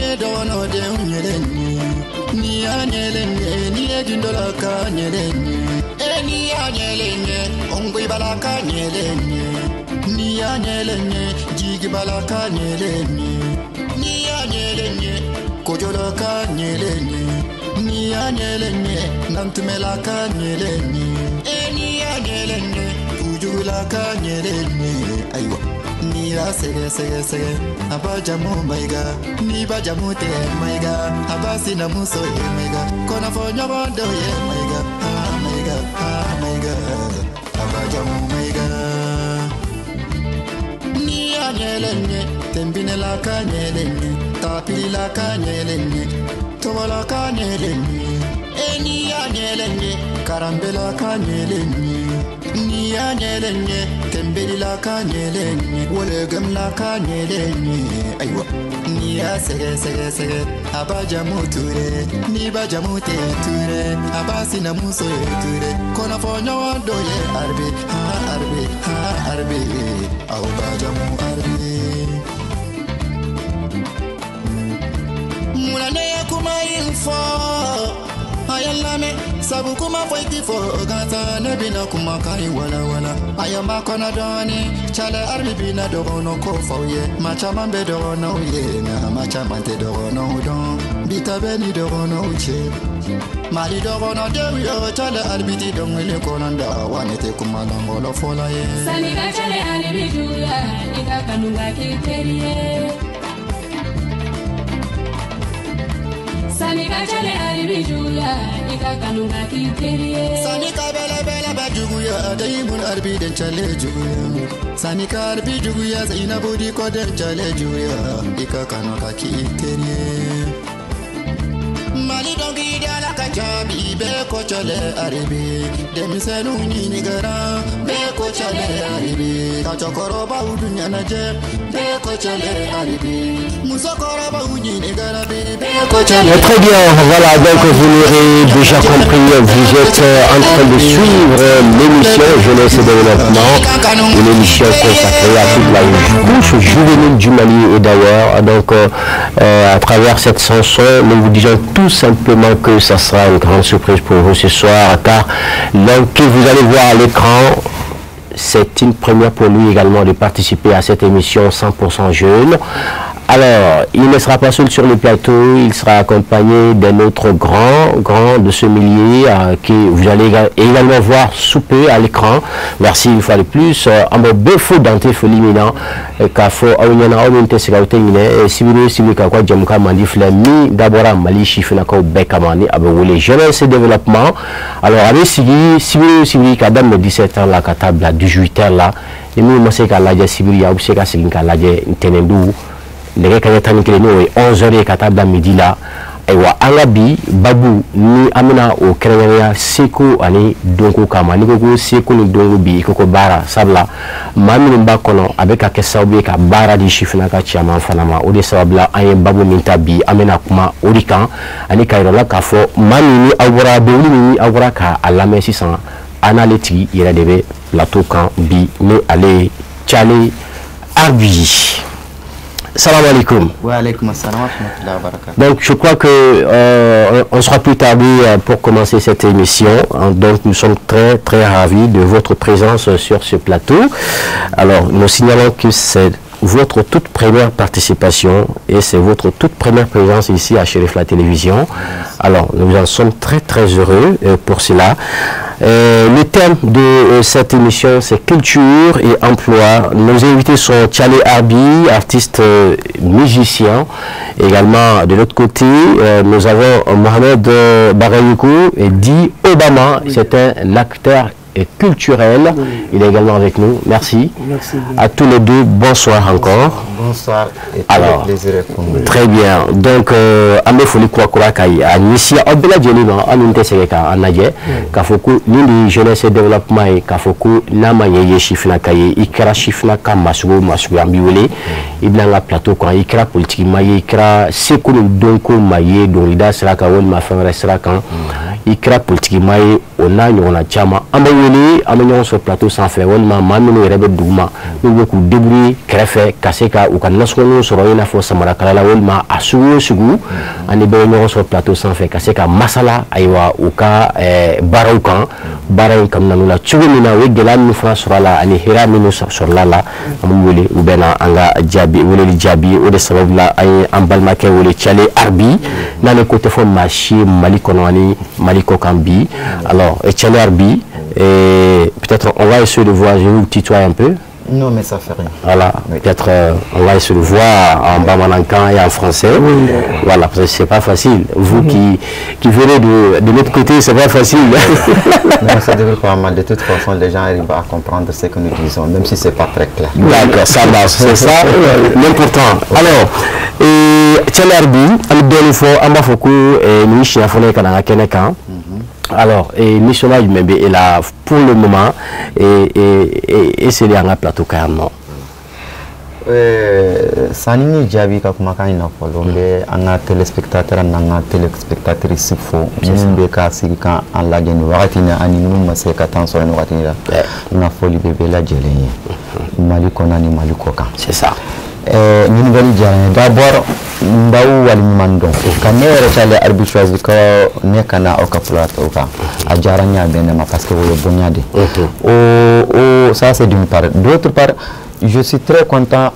ye dɔgɔnɔ denw ɲɛlen ye n'i y'a ɲɛlen ye n'i ye gindola ka ɲɛlen ye e n'i y'a ɲɛlen ye ongibala ka ɲɛlen ye n'i y'a ɲɛlen ye jigibala ka ɲɛlen ye n'i y'a ɲɛlen ye kojola ka ɲɛlen ye n'i y'a ɲɛlen ye nantumɛla ka ɲɛlen ye e n'i y'a ɲɛlen ye kujugula ka ɲɛlen ye ayiwa n'i y'a sɛgɛ sɛgɛ sɛgɛ a b'a jamu Mayiga n'i b'a jamu tɛ Mayiga a b'a sinamuso ye Mayiga kɔnɔfɔ ɲɔgɔn dɔw ye Mayiga ha Mayiga ha Mayiga a b'a jamu Mayiga n'i y'a ɲɛlen ye tɛnbinɛla ka ɲɛlen ye tapilila ka ɲɛlen ye tɔgɔla ka ɲɛlen ye e n'i y'a ɲɛlen ye karanbela ka ɲɛlen ye n'i y'a ɲɛlen ye tɛnbelila ka ɲɛlen ye wologamla ka ɲɛlen ye ayiwa n'i y'a sɛgɛ sɛgɛ sɛgɛ a b'a jamu Ture n'i b'a jamu tɛ Ture a b'a sinamuso ye Ture kɔnɔfɔ ɲɔgɔn dɔ ye Aribi ha Aribi ha Aribi aw b'a jamu Aribi munna ne ye kuma in fɔ a ye lamɛn sabu kuma foyi ti fɔ gansan ne bɛna kumakan in walawala a ye ma kɔnɔ dɔɔni Cale Aribi bɛna dɔgɔnɔ ko f'aw ye maa caman bɛ dɔgɔnɔw ye nka maa caman tɛ dɔgɔnɔw dɔn bi ta bɛ ni dɔgɔnɔw cɛ Mali dɔgɔnɔdenw yo Cale Aribi ti dɔnkili kɔnɔ da wa ne tɛ kuma langɔlɔ fɔla ye. Sani ka Cale Aribi juguya i ka kanu ka k'i teri ye. Sani ka Cale Aribi juguya i ka kanu ka k'i teri ye. Sani ka bɛlɛbɛlɛ bɛ juguya Dayimun Aribi den Cale juguya sani ka Aribi juguya Zainabu Diko den Cale juguya i ka kanu ka k'i teri ye. Mali dɔnkilidala ka ca bi bɛɛ ko Cale Aribi denmisɛnninw ɲininkara bɛɛ ko Cale Aribi ka cɛkɔrɔbaw dun ɲɛnajɛ bɛɛ ko Cale Aribi musokɔrɔbaw ɲininkara bi bɛɛ ko Cale. Très bien, voilà, donc vous l'aurez déjà compris, vous êtes en train de suivre l'émission Jeunesse et Développement, une émission consacrée à toute la couche juvénile du Mali et d'ailleurs. Donc, à travers cette chanson, nous vous disons tout simplement que ça sera une grande surprise pour vous ce soir, car l'homme que vous allez voir à l'écran, c'est une première pour lui également de participer à cette émission 100% jeune. Alors, il ne sera pas seul sur le plateau, il sera accompagné d'un autre grand, grand de ce milieu que vous allez également voir sous peu à l'écran. Merci une fois de plus. An bɛ bɛɛ fo dante foli min na k'a fɔ aw ɲɛna aw min tɛ sɛgɛn aw tɛ ɲinɛ sibiri o sibiri k'a ka jamukan mandi filɛ min dabɔra Mali sifinnakaw bɛɛ kama ni a bɛ wele Jeunesse et Développement. Alors, a bɛ sigi sibiri o sibiri ka daminɛ 17 heures la ka taa bila 18 heures la. Ni minnu ma se k'a lajɛ sibiri, aw bɛ se ka segin k'a lajɛ ntɛnɛndon nɛgɛ kaɲɛ 11 n'o ye 11 heures ye ka taa bila midi la. Ayiwa an ka bi babu ni an bɛna o kɛrɛnkɛrɛnya seko ani dɔnko kama. N'i ko ko seko ni dɔnko bi i ko ko baara, sabula maa minnu b'a kɔnɔ a bɛ ka kɛ sababu ye ka baara di sifinnaka caman fana ma. O de sababu la an ye babu min ta bi an bɛna kuma o de kan ani ka yira la k'a fɔ maa min ni aw bɔra dɔnkili min ni aw bɔra k'a lamɛn sisan an n'ale tigi yɛrɛ de bɛ plateau kan bi ni ale ye Cale Arbi. Salam alaikum. Wa alaikum assalam wa rahmatullahi wa barakatuh. Donc je crois que on sera plus tardé pour commencer cette émission. Donc nous sommes très très ravis de votre présence sur ce plateau. Alors nous signalons que c'est votre toute première participation et c'est votre toute première présence ici à Chérif la télévision. Alors nous en sommes très très heureux pour cela. Le thème de cette émission, c'est culture et emploi. Nos invités sont Tchale Arbi, artiste musicien. Également, de l'autre côté, nous avons Mohamed Bagayoko, dit Obama. Oui. C'est un acteur culturel. Oui. Il est également avec nous. Merci. Merci bien. À tous les deux, bonsoir encore. Bonsoir. Et alors, plaisir est pour nous. Très bien. Donc, an bɛ foli kura kura k'a ye a ɲɛsin aw bɛɛ lajɛlen ma aw minnu tɛ sɛgɛn k'an lajɛ k'a fɔ ko nin de ye jeunesse et développement ye k'a fɔ ko n'a ma ɲɛ i ye sifinnaka ye i kɛra sifinnaka maa sugu o maa sugu ye an b'i wele i bɛna an ka plateau kan i kɛra politique maa ye i kɛra seko ni dɔnko maa ye dɔnkilida sira kan walima fɛn wɛrɛ sira kan. I kɛra politikima ye, o n'a ɲɔgɔnna caman, an bɛ wele, an bɛ ɲɔgɔn sɔrɔ plateau sanfɛ, walima maa minnu yɛrɛ bɛ duguma n'u bɛ k'u débrouiller kɛrɛfɛ ka se ka u ka nasɔngɔninw sɔrɔ, i n'a fɔ samarakala walima a sugu o sugu, ani bɛɛ bɛ ɲɔgɔn sɔrɔ plateau sanfɛ ka se ka masala, ayiwa, u ka baaraw kan, baara in kanu na la cogo min na, u ye gɛlɛya minnu fana sɔrɔ a la ani hɛrɛ minnu sɔrɔla la. An b'u wele, u bɛ na an ka jaabi, weleli jaabi. O de sababu la an ye an balimakɛ wele, Tchale Arbi, n'ale ko tɛ fɔ maa si ye Mali kɔnɔ ani Mali kɔ kan bi. Alors, Tchale Arbi, peut-être on va essayer de voir, je vais vous tutoyer un peu. Non, mais ça fait rien. Voilà, oui. Peut-être on va essayer de voir en bamanankan et en français. Oui. Voilà, parce que c'est pas facile. Vous qui venez de l'autre côté, c'est pas facile. Non, ça devrait pas mal. De toute façon, les gens arrivent à comprendre ce que nous disons, même si c'est pas très clair. D'accord, ça marche, c'est ça l'important. Alors, Tchale Arbi, an bɛ dɔɔnin fɔ, an b'a fɔ ko nin siɲɛ fɔlɔ ye ka na an ka kɛnɛ kan. Alors, et mission jumɛn bɛ e la pour le moment et c'est an ka plateau kan yan nɔ? Sani ni jaabi ka kumakan in na fɔlɔ, n bɛ an ka téléspectateur n'an ka téléspectatrice fo, minnu bɛ ka sigi ka an lajɛ nin wagati in na ani minnu ma se ka temps sɔrɔ nin wagati in na. N ka foli bɛ bɛɛ lajɛlen ye, Mali kɔnɔ ani Mali kɔ kan. C'est ça. Ɲininkali diyara n ye. D'abord, n b'aw waleɲuman dɔn ka ne yɛrɛ Tchale Arbi choisi ka ne ka na aw ka plateau kan. A diyara n ye, a bɛn ne ma, parce que o ye bonya de o. Ça, c'est d'une part. D'autre part, je suis très content,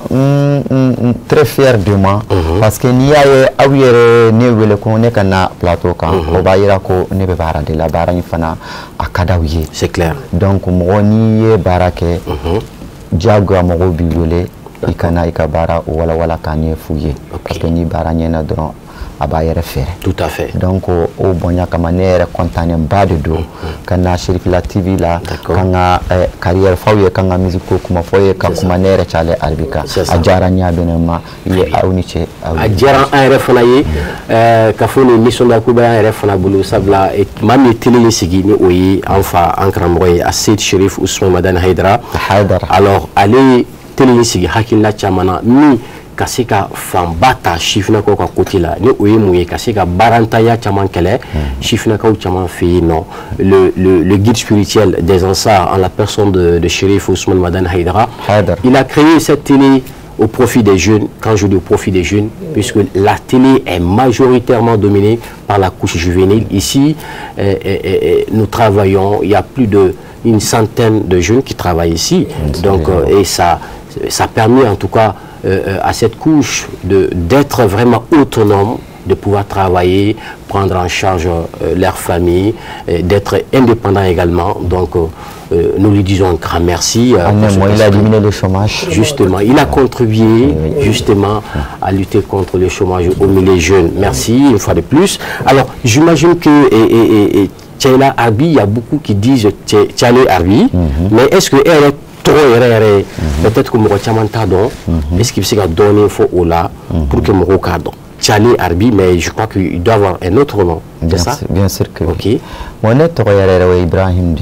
très fier de moi, parce que n'i y'a ye aw yɛrɛ ne wele ko ne ka na plateau kan, o b'a yira ko ne bɛ baara de la, baara in fana a ka d'aw ye. C'est clair. Donc mɔgɔ n'i ye baara kɛ, diyagoya mɔgɔw b'i wele i ka na i ka baara walawala k'a ɲɛ f'u ye, parce que ni baara ɲɛna dɔrɔn, a b'a yɛrɛ fɛrɛ. Tout à fait. Donc o bonya kama, ne yɛrɛ content ba de don ka na Cherifila TV la, ka n ka carrière f'aw ye, ka n ka musique ko kuma f'aw ye, ka kuma ne yɛrɛ Tchale Arbi kan. A diyara n ye, a bɛn ne ma i ye, aw ni ce. A diyara an yɛrɛ fana ye ka fɔ nin nisɔndiya ko bɛ an yɛrɛ fana bolo, sabula maa min ye télé in sigi, ni o ye an fa, an karamɔgɔ ye, Aseyid Cherif Ousmane Madani Haidara. Haidara. Alors, ale télé in sigi hakilina caman na min ka se ka fanba ta sifinnakaw ka côté la, ni o ye mun ye? Ka se ka baarantanya caman kɛlɛ sifinnakaw caman fɛ yen nɔ. Le guide spirituel des Ansars en la personne de Chérif Ousmane Madani Haidara, Haidara, il a créé cette télé au profit des jeunes. Quand je dis au profit des jeunes, puisque la télé est majoritairement dominée par la couche juvénile. Ici, nous travaillons, il y a plus de une centaine de jeunes qui travaillent ici. Donc, et ça permet en tout cas à cette couche d'être vraiment autonome, de pouvoir travailler, prendre en charge leur famille, d'être indépendant également. Donc, nous lui disons un grand merci. Il a diminué le chômage. Justement, il a contribué justement à lutter contre le chômage au milieu jeunes. Merci une fois de plus. Alors, j'imagine que Tchale Arbi, il y a beaucoup qui disent Tchale Arbi, mais est-ce que elle est trop yɛrɛ? Peut-être que mɔgɔ caman t'a dɔn. Est-ce qu'il bɛ se ka dɔɔnin fɔ o la pour que mɔgɔw k'a dɔn? Tchale Arbi, mais je crois qu'il doit avoir un autre nom, c'est ça? Bien sûr que oui. Ok. Bon, ne tɔgɔ yɛrɛ yɛrɛ o ye Ibrahim de.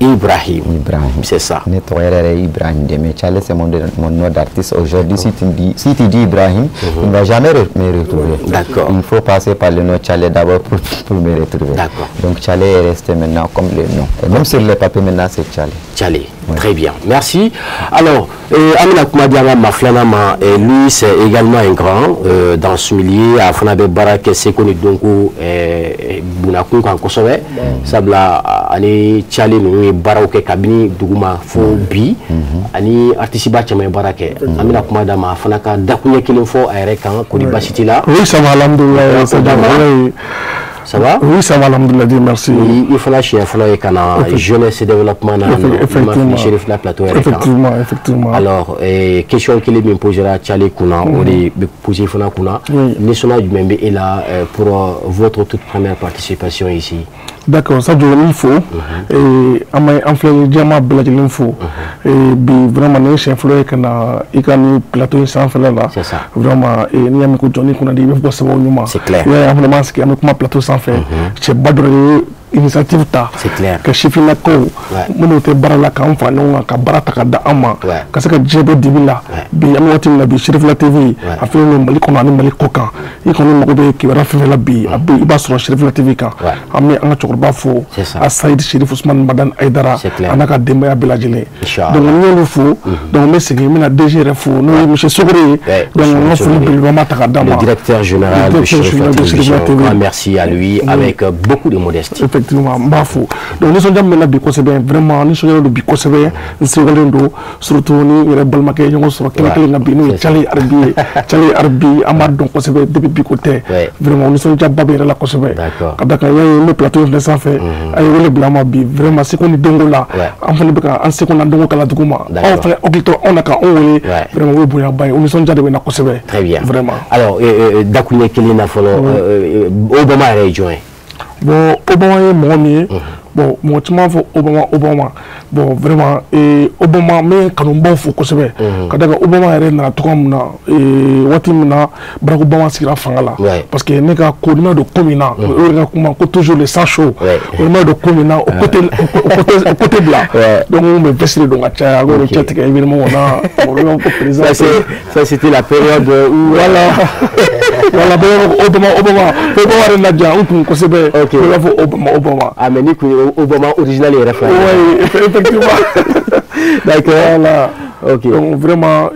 Ibrahim. Ibrahim. C'est ça. Ne tɔgɔ yɛrɛ yɛrɛ ye Ibrahim de, mais Tchale, c'est mon nom d'artiste. Aujourd'hui, si tu dis Ibrahim, tu ne vas jamais me retrouver. D'accord. Il faut passer par le nom Tchale d'abord pour me retrouver. D'accord. Donc Tchale est resté maintenant comme le nom. Et même sur les papiers maintenant, c'est Tchale. Tchale. Oui. Très bien. Merci. Alors, Amina Kumadiama Maflana ma, lui, c'est également un grand dans ce milieu. A fana bɛ baara kɛ seko ni dɔnko bunakun kan kosɛbɛ. Sabula ani Tchale ninnu ye baaraw kɛ kabini duguma fo bi, ani artiste ba caman ye baara kɛ. An bɛna kuma d'a ma, a fana ka dakuɲɛ kelen fɔ a yɛrɛ kan. Kori baasi t'i la? Oui, ça va, alhamdoulilah. Ça va. Ça va? Oui, ça va, alhamdoulilah, Dieu merci. I fana siɲɛ fɔlɔ ye ka na jeunesse développement na? Effectivement. Chérif la plateau yɛrɛ kan. Effectivement, effectivement. Alors, question kelen min posera Tchale kunna, o de bɛ poser fana kunna. Nisɔndiya jumɛn bɛ e la pour votre toute première participation ici? D'accord, Sadio, n b'i fo. An bɛ an filɛ jama bɛɛ lajɛlen fo. Bi vraiment nin ye siɲɛ fɔlɔ ye ka na i ka nin plateau in sanfɛla la. C'est ça. Vraiment, n'i y'a mɛn ko jɔnni kunnadi, i bɛ fɔ sababu ɲuman. C'est clair. I y'a ye, an fana b'an sigi, an bɛ kuma plateau sanfɛ. Cɛba dɔ de ye. initiative ta ka sifinnakaw minnu tɛ baara la k'an fara ɲɔgɔn kan ka baara ta ka da an ma ka se ka diɲɛ bɔ dibi la. Bi an bɛ waati min na bi, Cherifila TV a filɛ nin Mali kɔnɔ ani Mali kɔ kan. I kɔni mago bɛ kibaruya fɛn fɛn la bi, a bɛ i b'a sɔrɔ Cherifila TV kan. An bɛ an ka cɛkɔrɔba fo, Asayid Cherif Ousmane Madani Aïdara, a n'a ka denbaya bɛɛ lajɛlen. Donc n y'olu fo. Donc n bɛ segin, n bɛna DG yɛrɛ fo, n'o ye monsieur Sogore ye. Donc n ka foli belebeleba ma ta ka d'a ma. Le directeur général de Cherifila Télévision, grand merci à lui, avec beaucoup de modestie. Effectivement, n b'a fo. Donc nisɔndiya min bɛ n na bi kosɛbɛ, vraiment nisɔndiyalen don bi kosɛbɛ, n sewalen don, surtout ni n yɛrɛ balimakɛ ɲɔgɔn sɔrɔ kɛnɛ kelen na bi, n'o ye Thialy Arbi ye. Thialy Arbi, an b'a dɔn kosɛbɛ depuis bi ko tɛ. Vraiment nisɔndiyaba bɛ yɛrɛ la kosɛbɛ. Ka da kan i y'a ye, n bɛ plateau in fɛnɛ sanfɛ, a ye wele bila an ma bi. Vraiment, seko ni dɔnko la, an fana bɛ ka an seko n'an dɔnko kala dugu ma. Aw fana hakili to anw na ka anw wele, vraiment o ye bonyaba ye, o nisɔndiya de bɛ n na kosɛbɛ. Très bien. Vraiment. Alors, dakuruɲɛ kelen na fɔlɔ, Obama yɛrɛ ye jɔn ye? Bon, Obama ye mɔgɔ min ye, bon, mɔgɔ caman fɔ Obama, Obama. Bon, vraiment, Obama, n bɛ kanubaw fo kosɛbɛ. Ka da kan Obama yɛrɛ nana cogoya min na, waati min na Barack Obama sigira fanga la, parce que ne ka ko, n'i ma don ko min na, o yɛrɛ ka kuma ko toujours le sang chaud, o ma don ko min na, o côté bila. Donc n bɛ veste de don ka caya, ko cɛ tigɛ événement kɔnɔ, olu b'a fɔ ko président. Ça, c'était la période où Voilà, bɛɛ b'a fɔ Obama, Obama. Obama yɛrɛ ladiya n kun kosɛbɛ. O b'a fɔ Obama, Obama. Ah, mais ni kun ye Obama original yɛrɛ fana. Oui, effectivement. D'accord. Voilà. Ok. Donc vraiment,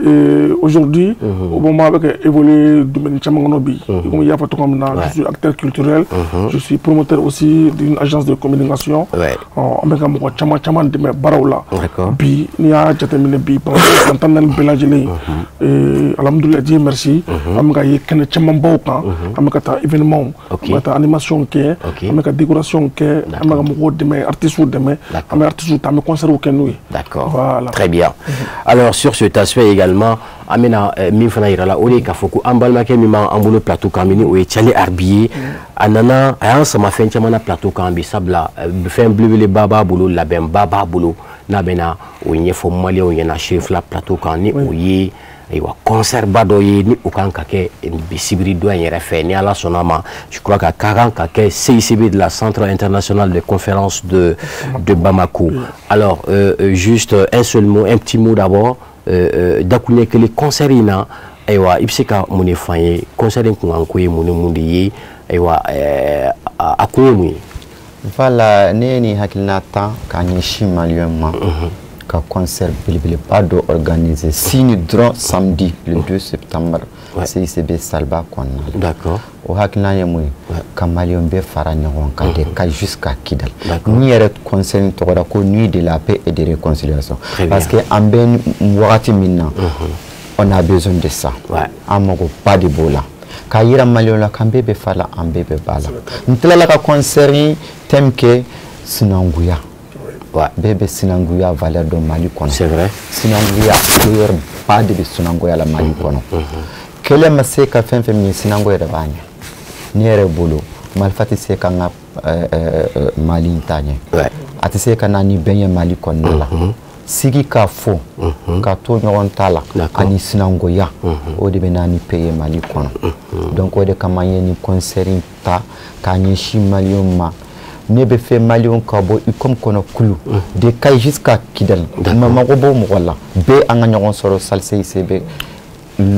aujourd'hui, Obama bɛ ka évoluer domaine caman kɔnɔ bi. Comme i y'a fɔ cogoya min na, je suis acteur culturel, je suis promoteur aussi d'une agence de communication. An bɛ ka mɔgɔ caman caman dɛmɛ baaraw la. Bi n'i y'a jateminɛ bi, Bamakɔ fan 14 bɛɛ lajɛlen, alhamdulilayi, Dieu merci, an bɛ ka ye kɛnɛ camanbaw kan, an bɛ ka taa événement, an bɛ ka taa animation kɛ, an bɛ ka décoration kɛ, an bɛ ka mɔgɔw dɛmɛ, artistes dɛmɛ, an bɛ artistes ta, an bɛ concert kɛ n'u ye. D'accord. Voilà. Très bien. Alors, sur cet aspect également, an bɛna min fana yira la, o de ye k'a fɔ ko an balimakɛ min b'an bolo plateau kan bi, ni o ye Thialy Arbi ye, a nana a y'an sama fɛn caman na plateau kan bi, sabula fɛn belebeleba b'a bolo, labɛnba b'a bolo n'a bɛna o ɲɛfɔ maliyɛnw ɲɛna Cherifila plateau kan, ni o ye ayiwa concert ba dɔ ye, ni o kan ka kɛ bi sibiri dɔ in yɛrɛ fɛ, ni Ala sɔnna a ma. Je crois que ka kan ka kɛ CICB de la Centre international de conférence de Bamako. Alors, juste un seul mot, un petit mot d'abord, dakuruɲɛ kelen, concert in na, ayiwa, i bɛ se ka mun de f'an ye? Concert in kunkanko ye mun ni mun de ye? Ayiwa, a kun ye mun ye? Voilà, ne ye nin hakilina ta k'a ɲɛsin maliyɛn ma ka concert belebeleba dɔ organiser sini dɔrɔn, samedi le 2 septembre, CICB salba kɔnɔna la. O hakilina ye mun ye? Ka maliyɛn bɛɛ fara ɲɔgɔn kan de ka jusqu'à Kidal. Ni yɛrɛ concert in tɔgɔ da ko Nuit de la paix et de réconciliation, parce que an bɛ wagati min na, on a besoin de ça. An mago ba de b'o la k'a yira maliyɛnw la k'an bɛɛ bɛ fa la, an bɛɛ bɛ ba la. N tilala ka concert in thème kɛ sinankunya. Bɛɛ bɛ sinankunya valeur dɔn Mali kɔnɔ. C'est vrai. Sinankunya couleur ba de bɛ sinankunya la Mali kɔnɔ. Kɛlɛ ma se ka fɛn fɛn min ye, sinankunya yɛrɛ b'a ɲɛ. Ne yɛrɛ bolo, marifa tɛ se ka n ka Mali in ta ɲɛ, a tɛ se ka na ni bɛn ye Mali kɔnɔna la. Sigi ka fɔ ka to ɲɔgɔn ta la ani sinankunya, o de bɛ na ni paix ye Mali kɔnɔ. Donc o de kama n ye nin concert in ta k'a ɲɛsin maliyɛnw ma. Ne bɛ fɛ maliyɛnw ka bɔ ICOM kɔnɔ, kulu de Kayes jusqu'à Kidal, ma mago b'o mɔgɔ la, bɛɛ an ka ɲɔgɔn sɔrɔ salle CICB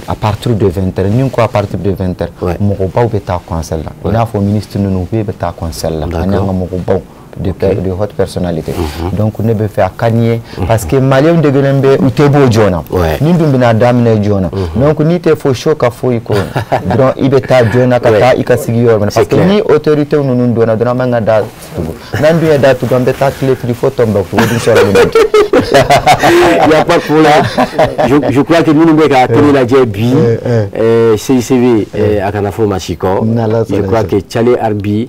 à partir de 20 heures. Ni ko à partir de 20 heures, mɔgɔbaw bɛ taa concert la, i n'a fɔ ministre ninnu bɛɛ bɛ taa concert la, ani an ka mɔgɔbaw de haute personnalité. Donc ne bɛ fɛ a ka di n ye, parce que maliyɛnw degelen bɛ, u tɛ bɔ joona. Ni dun bɛna daminɛ joona, donc n'i tɛ fɔ chaud ka foyi ko dɔrɔn, i bɛ taa joona ka taa i ka sigi yɔrɔ min na, parce que ni autorité ninnu donna dɔrɔn, an b'an ka da tugu. N'an dun ye da tugu, an bɛ taa tile fili fo Tombouctou, o dun sɔrɔli man di. Il n'y a pas de problème. Je crois que minnu bɛ ka télé lajɛ bi, CICB, a kana fɔ ma si kɔ. Je crois que Thialy Arbi,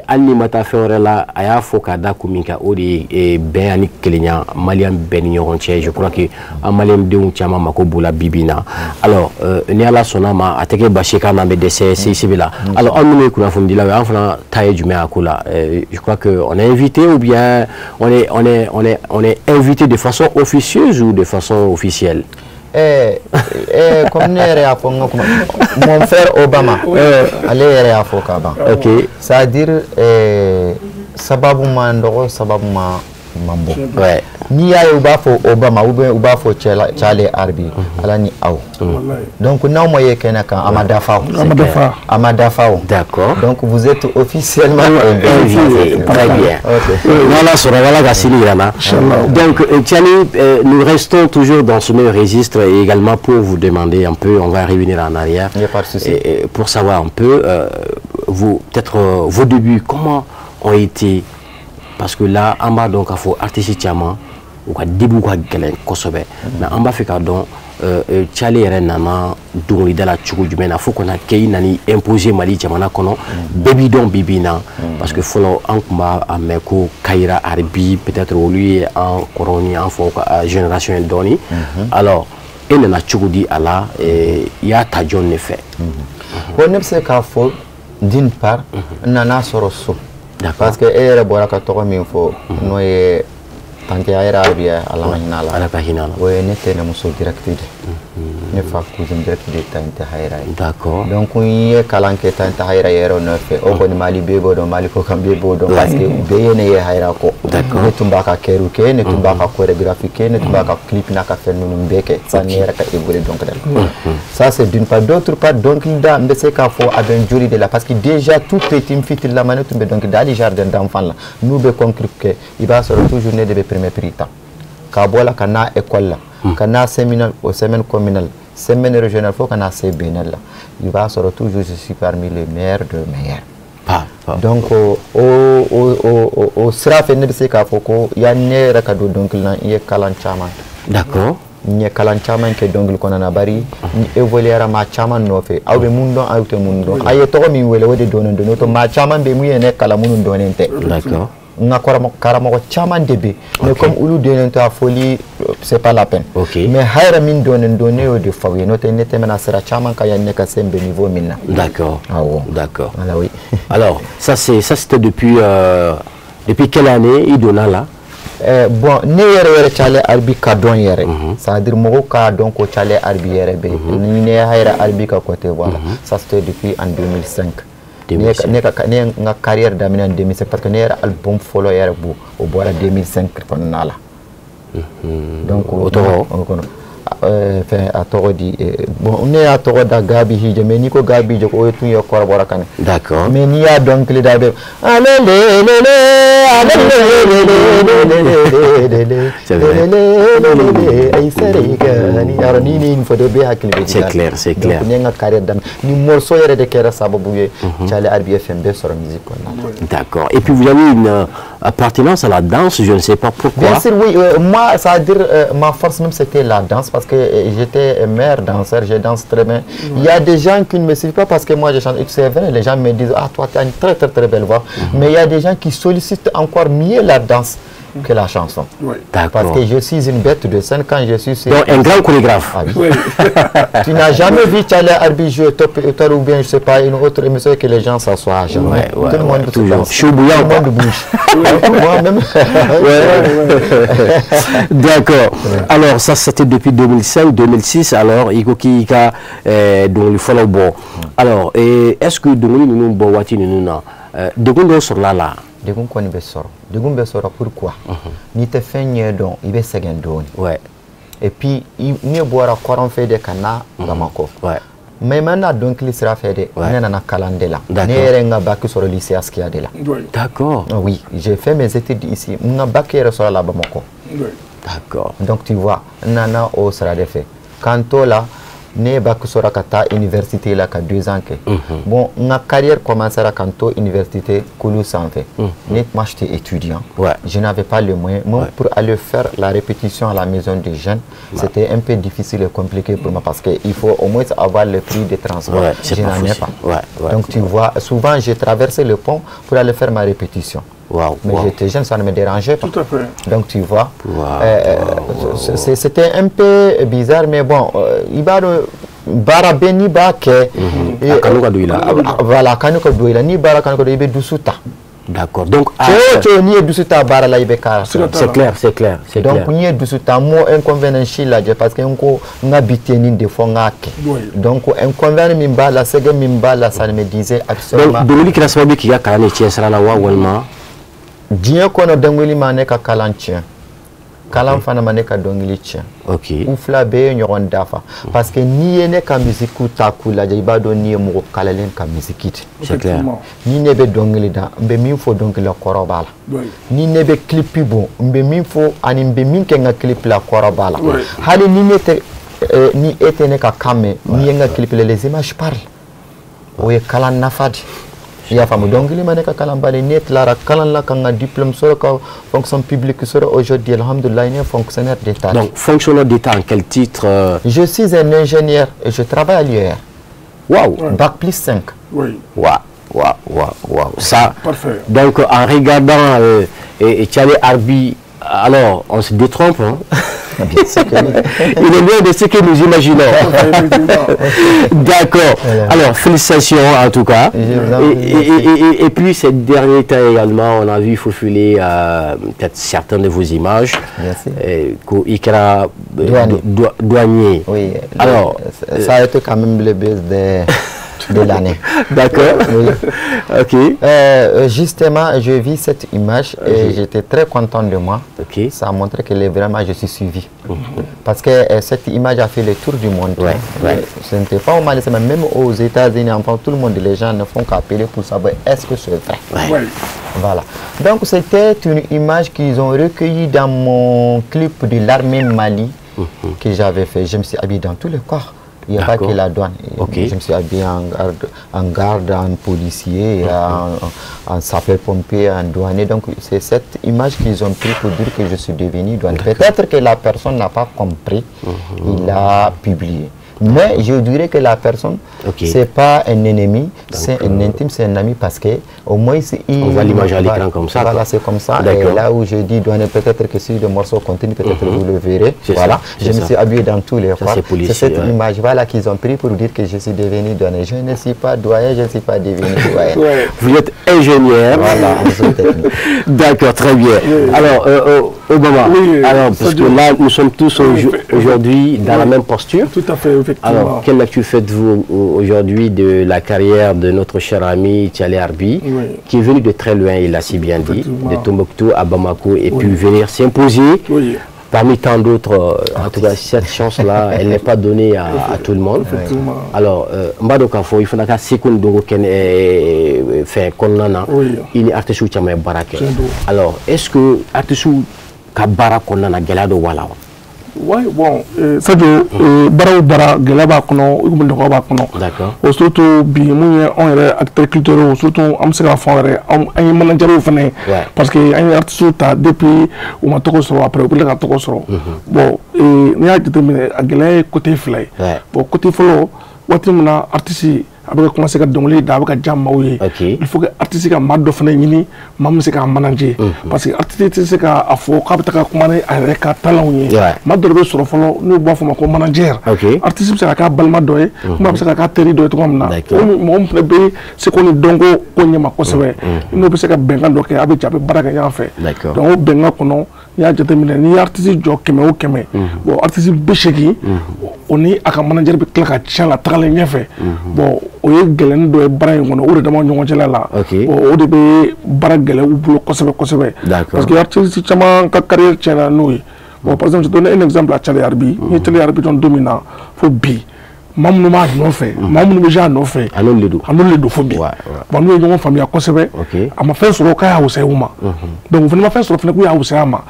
hali ni ma taa fɛn wɛrɛ la, a y'a fɔ k'a da kun min kan, o de ye bɛn ani kelenya maliyɛn bɛɛ ni ɲɔgɔn cɛ. Je crois que an maliyɛn denw caman mako b'o la bi bi in na. Alors, ni Ala sɔnna ma, a tɛ kɛ basi k'an n'an bɛ dɛsɛ CICB la. Alors, anw minnu ye kunnafonidilaw ye, an fana ta ye jumɛn ye a ko la? Je crois que on est invité ou bien on est invité de façon officieuse ou de façon officielle? Comme ne yɛrɛ y'a fɔ n ka kuma, mon frère Obama, ale yɛrɛ y'a fɔ ka ban. C'est à dire Sababu man dɔgɔ, sababu man bon. Ouais. N'i y'a ye u b'a fɔ Obama ou bien u b'a fɔ Tchale Arbi, Ala ni aw. Donc n'aw ma ye kɛnɛ kan, a ma dafa o. A ma dafa. A ma dafa o. D'accord. Donc vous êtes officiellement invité. Très bien. Ok. Voilà, sur voilà, Gassini Irana. Donc, Tchani, nous restons toujours dans ce même registre et également pour vous demander un peu, on va revenir en arrière. Il n'y a pas de souci. Et pour savoir un peu, vous, peut-être vos débuts, comment ont été. Parce que là, en bas, donc, il faut artiste caman, u ka début ka gɛlɛn kosɛbɛ. Mais an b'a fɛ k'a dɔn Tchale yɛrɛ nana dɔnkilida la cogo jumɛn na fo kana kɛ i nana imposer Mali jamana kɔnɔ, bɛɛ b'i dɔn bi bi in na. Parce que fɔlɔ an tun b'a mɛn ko Kayira Arbi, peut-être olu ye an kɔrɔw ni an faw ka génération ye dɔɔni. Alors e nana cogo di a la, i y'a ta jɔn de fɛ? Bon, ne bɛ se k'a fɔ d'une part, n nana sɔrɔ so. Parce que e yɛrɛ bɔra ka tɔgɔ min fɔ, n'o ye Tante Hayira Arbi ye, Ala ka hinɛ a la. Ala ka hinɛ a la. O ye ne tɛnɛmuso direct de. Ne fa cousin direct de Tante Hayira ye. D'accord. Donc n ye kalan kɛ Tante Hayira yɛrɛ nɔfɛ. O kɔni Mali bɛɛ b'o dɔn, Mali kɔkan bɛɛ b'o dɔn. Parce que bɛɛ ye ne ye Hayira kɔ. D'accord. Ne tun b'a ka chœur kɛ, ne tun b'a ka chorégraphie kɛ, ne tun b'a ka clip n'a ka fɛn ninnu bɛɛ kɛ. Sanni yɛrɛ ka évoluer dɔnkilida la. Ça c'est d'une part. D'autre part, dɔnkilida n bɛ se k'a fɔ a bɛ n joli de la parce que déjà tout petit n fitinin ne tun bɛ dɔnkilida hali jardin d'enfant la. N'u bɛ concours kɛ, i b'a sɔrɔ toujours ne de bɛ premier prix ta. K'a bɔ la ka na école la, ka na séminaire o semaine communale, semaine régionale fo ka na se BNL la. I b'a sɔrɔ toujours je suis parmi les meilleurs de meilleurs. Donc o sira fɛ ne bɛ se k'a fɔ ko yanni ne yɛrɛ ka don dɔnkili la, n ye kalan caman kɛ. D'accord. N ye kalan caman kɛ dɔnkili kɔnɔna na, bari n évoluera maa caman nɔfɛ. Aw bɛ mun dɔn, aw tɛ mun dɔn. A ye tɔgɔ min wele, o de dɔnnen don. N'o tɛ maa caman bɛ mun ye ne kalan minnu dɔnnen tɛ. D'accord. N ka karamɔgɔ caman de bɛ, mais comme olu dɔnnen tɛ a fɔli, c'est pas la peine. Ok. Mais Hayira min dɔnnen don, ne y'o de fɔ aw ye. N'o tɛ ne tɛmɛna sira caman kan yanni ne ka se n bɛ niveau min na. D'accord. Awɔ. D'accord. Voilà, oui. Alors, ça c'était depuis depuis quelle année i donna là? Bon, ne yɛrɛ yɛrɛ Tchale Arbi ka dɔn yɛrɛ. C'est-à-dire mɔgɔw k'a dɔn ko Tchale Arbi yɛrɛ bɛ yen. Ni ne ye Hayira Arbi ka côté, voilà. Ça c'était depuis en 2005. Ne ye n ka carrière daminɛ en 2005 parce que ne yɛrɛ album fɔlɔ yɛrɛ bɔ, o bɔra 2005 kɔnɔna la. Donc o tɔgɔ? Fɛn a tɔgɔ di, bon, ne y'a tɔgɔ da Gabi Hije, mais n'i ko Gabi Hije, o tun ye kɔrɔbɔrɔ kan ye. D'accord. Mais n'i y'a dɔnkili da, bɛ ale le le le ale le le le le le C'est vrai. le le le le ayi sere ka ni yɔrɔ ni nin fɔ de bɛɛ hakili bɛ jigin a la. C'est clair, c'est clair. Donc ne ye n ka carrière daminɛ ni morceau yɛrɛ de kɛra sababu ye Tchale Arbi ye fɛn bɛɛ sɔrɔ musique kɔnɔna la. D'accord. Et puis vous avez une appartenance à la danse, je ne sais pas pourquoi. Bien sûr, oui. Moi, ça veut dire, ma force même, c'était la danse parce que j'étais meilleur danseur, je danse très bien. Il y a des gens qui ne me suivent pas parce que moi je chante. C'est vrai, les gens me disent, ah, toi, tu as une très très très belle voix. Mais il y a des gens qui sollicitent encore mieux la danse que la chanson. Oui. D'accord. Parce que je suis une bête de scène quand je suis sur... Donc un grand chorégraphe. Ah oui. Oui. Tu n'as jamais vu Tchale Arbi jouer Top Étoile ou bien, je sais pas, une autre émission que les gens s'assoient. Jamais. Ouais, ouais, tout le monde ouais, toujours. danse. Chaud bouillant, Tout le monde bouge. Moi-même. D'accord. Alors ça c'était depuis 2005, 2006. Alors i ko k'i ka dɔnkili fɔlɔ bɔ. Alors est-ce que dɔnkili ninnu bɔ waati ninnu na, degun dɔw sɔrɔla la? Degun kɔni bɛ sɔrɔ. Degun bɛ sɔrɔ pourquoi? N'i tɛ fɛn ɲɛ dɔn, i bɛ sɛgɛn dɔɔni. Ouais. Et puis ne bɔra kɔrɔn fɛ de ka na Bamakɔ. Ouais. Mais maintenant dɔnkili sira fɛ de, Ouais. ne nana kalan de la. D'accord. Ne yɛrɛ n ka bac sɔrɔ lycée Askia de la. Oui. D'accord. Oui, j'ai fait mes études ici. N ka bac yɛrɛ sɔrɔ la Bamakɔ. Oui. D'accord. Donc tu vois, n nana o sira de fɛ. K'an to la, ne ye bac sɔrɔ ka taa université la ka 2 ans kɛ. Bon, n ka carrière commencera k'an to université kulu sanfɛ. Ne, moi j'étais étudiant. Ouais. Je n'avais pas le moyen. Moi, Ouais. pour aller faire la répétition à la maison des jeunes, c'était un peu difficile et compliqué pour moi parce qu'il faut au moins avoir le prix de transport. Ouais, c'est Je pas n'en ai possible. pas. Ouais, ouais. Donc tu vois, souvent j'ai traversé le pont pour aller faire ma répétition. Wow, Mais wow. j'étais jeune, ça ne me dérangeait pas. Tout à fait. Donc tu vois, Wow, c'était un peu bizarre, mais bon, il va baara bɛɛ n'i b'a kɛ. A kanu ka don i la. Voilà, a kanu ka don i la. N'i baara kanu ka don i bɛ dusu ta. D'accord. Donc, Cɛ o cɛ n'i ye dusu ta baara la, i bɛ k'a sɔrɔ. c'est clair, c'est clair, c'est Donc clair. n'i ye dusu ta, n m'o inconvénient si lajɛ parce que n ko n ka bi tɛ nin de fɔ n k'a kɛ. Oui. Donc inconvénient min b'a la, sɛgɛn min b'a la, ça ne me disait absolument. Donc dɔnkili kɛra sababu ye k'i ka kalan de tiɲɛ sira la wa walima? Diɲɛ kɔnɔ dɔnkili ma ne ka kalan tiɲɛ. Kalan fana ma ne ka dɔnkili tiɲɛ. U fila bɛɛ ye ɲɔgɔn dafa. Parce que n'i ye ne ka musique ta k'u lajɛ, i b'a dɔn n'i ye mɔgɔ kalalen ka musique de. C'est clair. Ni ne bɛ dɔnkili da, n bɛ min fɔ dɔnkili la kɔrɔ b'a la. Ni ne bɛ clip bɔ, n bɛ min fɔ ani n bɛ min kɛ n ka clip la kɔrɔ b'a la. Hali ni ne tɛ ni e tɛ ne ka kan mɛn, n'i ye n ka clip la, les images parlent. O ye kalan nafa de. I y'a faamu, dɔnkili ma ne ka kalan bali. Ne tilara kalan la ka n ka diplôme sɔrɔ, ka fonction publique sɔrɔ. Aujourd'hui, alhamdoulilah, n ye fonctionnaire d'État. Donc fonctionnaire d'État en quel titre? Je suis un ingénieur et je travaille à l'IER. Waouh. Bac plus 5. Oui. Waouh, waouh, waouh, waouh. Ça. Parfait. Donc en regardant et Tchale Arbi, alors on se détrompe, hein. Bien sûr que oui. Il est loin de ce que nous imaginons. D'accord. Alors, félicitations en tout cas. Et puis, ces derniers temps également, on a vu faufiler peut-être certaines de vos images. Merci. Ikra douanier. Oui. Alors, ça a été quand même le buzz de l'année. D'accord. Oui. Ok. Justement, je vis cette image et j'étais très content de moi. Okay. Ça a montré que vraiment je suis suivi. Parce que cette image a fait le tour du monde. Ouais, ouais. Ce n'était pas au Mali, mais même aux États-Unis, enfin tout le monde, les gens ne font qu'appeler pour savoir est-ce que c'est vrai. Ouais. Ouais. Voilà. Donc c'était une image qu'ils ont recueillie dans mon clip de l'armée Mali que j'avais fait. Je me suis habillé dans tous les corps. Il n'y a pas que la douane. Okay. Je me suis habillé en garde, en policier, en sapeur-pompier, en douanier. Donc c'est cette image qu'ils ont pris pour dire que je suis devenu douanier. Peut-être que la personne n'a pas compris, il a publié. Mais je dirais que la personne, c'est pas un ennemi, c'est un intime, c'est un ami, parce que au moins il... On voit l'image à l'écran comme ça. Voilà, c'est comme ça. Et là où je dis douanier, peut-être que si le morceau continue, peut-être vous le verrez. Voilà, je me suis habillé dans tous les corps. C'est cette image voilà qu'ils ont pris pour dire que je suis devenu douanier. Je ne suis pas doyen, je ne suis pas devenu doyen. Vous êtes ingénieur. Voilà, d'accord, très bien. Alors, Obama, alors, parce que là, nous sommes tous aujourd'hui dans la même posture. Tout à fait. Alors, quelle lecture faites-vous aujourd'hui de la carrière de notre cher ami Tchale Arbi, qui est venu de très loin, il l'a si bien dit, de Tombouctou à Bamako, et puis venir s'imposer parmi tant d'autres. En tout cas, cette chance-là, elle n'est pas donnée à tout le monde. Alors, Mbado Kafo, il faut que Sekoun Dogo fait Konana, il est artiste qui barake. Alors, est-ce que artiste ka bara kɔnɔna gɛlɛya dɔ b'a la wa? Oui, bon, Sadio, baara o baara gɛlɛya b'a kɔnɔ, i komi nɔgɔya b'a kɔnɔ. D'accord. O surtout bi mun ye anw yɛrɛ acteurs culturels, surtout an bɛ se k'a fɔ an yɛrɛ an ye managerw fana ye. Parce que an ye artistes ta depuis u ma tɔgɔ sɔrɔ, après u bɛ tila ka tɔgɔ sɔrɔ. Bon, n'i y'a jateminɛ a gɛlɛya ye côté fila ye. Bon, côté fɔlɔ, waati min na artiste a bɛ ka commencer ka dɔnkili da, a bɛ ka diya maaw ye. Il faut que artiste ka maa dɔ fana ɲini, maa min bɛ se k'a manager. Parce que artiste tɛ se k'a fɔ k'a bɛ taga kuma ni a yɛrɛ ka talent ye. Maa dɔ de bɛ sɔrɔ fɔlɔ n'u b'a fɔ o ma ko manager. Artiste bɛ se ka k'a balima dɔ ye, ou a bɛ se ka k'a teri dɔ ye cogoya min na. O mɔgɔ min fana bɛ se ko ni dɔnko ko ɲɛma kosɛbɛ, n'o bɛ se ka bɛnkan dɔ kɛ, a bɛ jɛ a bɛ baara kɛ ɲɔgɔn fɛ. Donc o bɛnkan kɔnɔ, n'i y'a jateminɛ, n'i ye artiste jɔ 100 o 100, bon artiste 80 o ni a ka manager bɛ tila ka tiɲɛ la tagalen ɲɛfɛ. Bon, o ye gɛlɛnni dɔ ye baara in kɔnɔ, o de dama ɲɔgɔn cɛla la. Bon, o de bɛ baara gɛlɛya u bolo kosɛbɛ kosɛbɛ. Parce que artiste caman ka carrière tiɲɛna n'o ye. Bon, par exemple, je donne un exemple à Tchale Arbi. N ye Tchale Arbi dɔn don min na fo bi, maa minnu b'a nɔfɛ, maa minnu bɛ a nɔfɛ, a n'olu de don, a n'olu de don fo bi. Bon, n'u ye ɲɔgɔn faamuya kosɛbɛ, a ma fɛn sɔrɔ k'a y'a wusaya u ma. Donc u fana ma fɛn sɔrɔ fana k'u y'a wusaya a ma.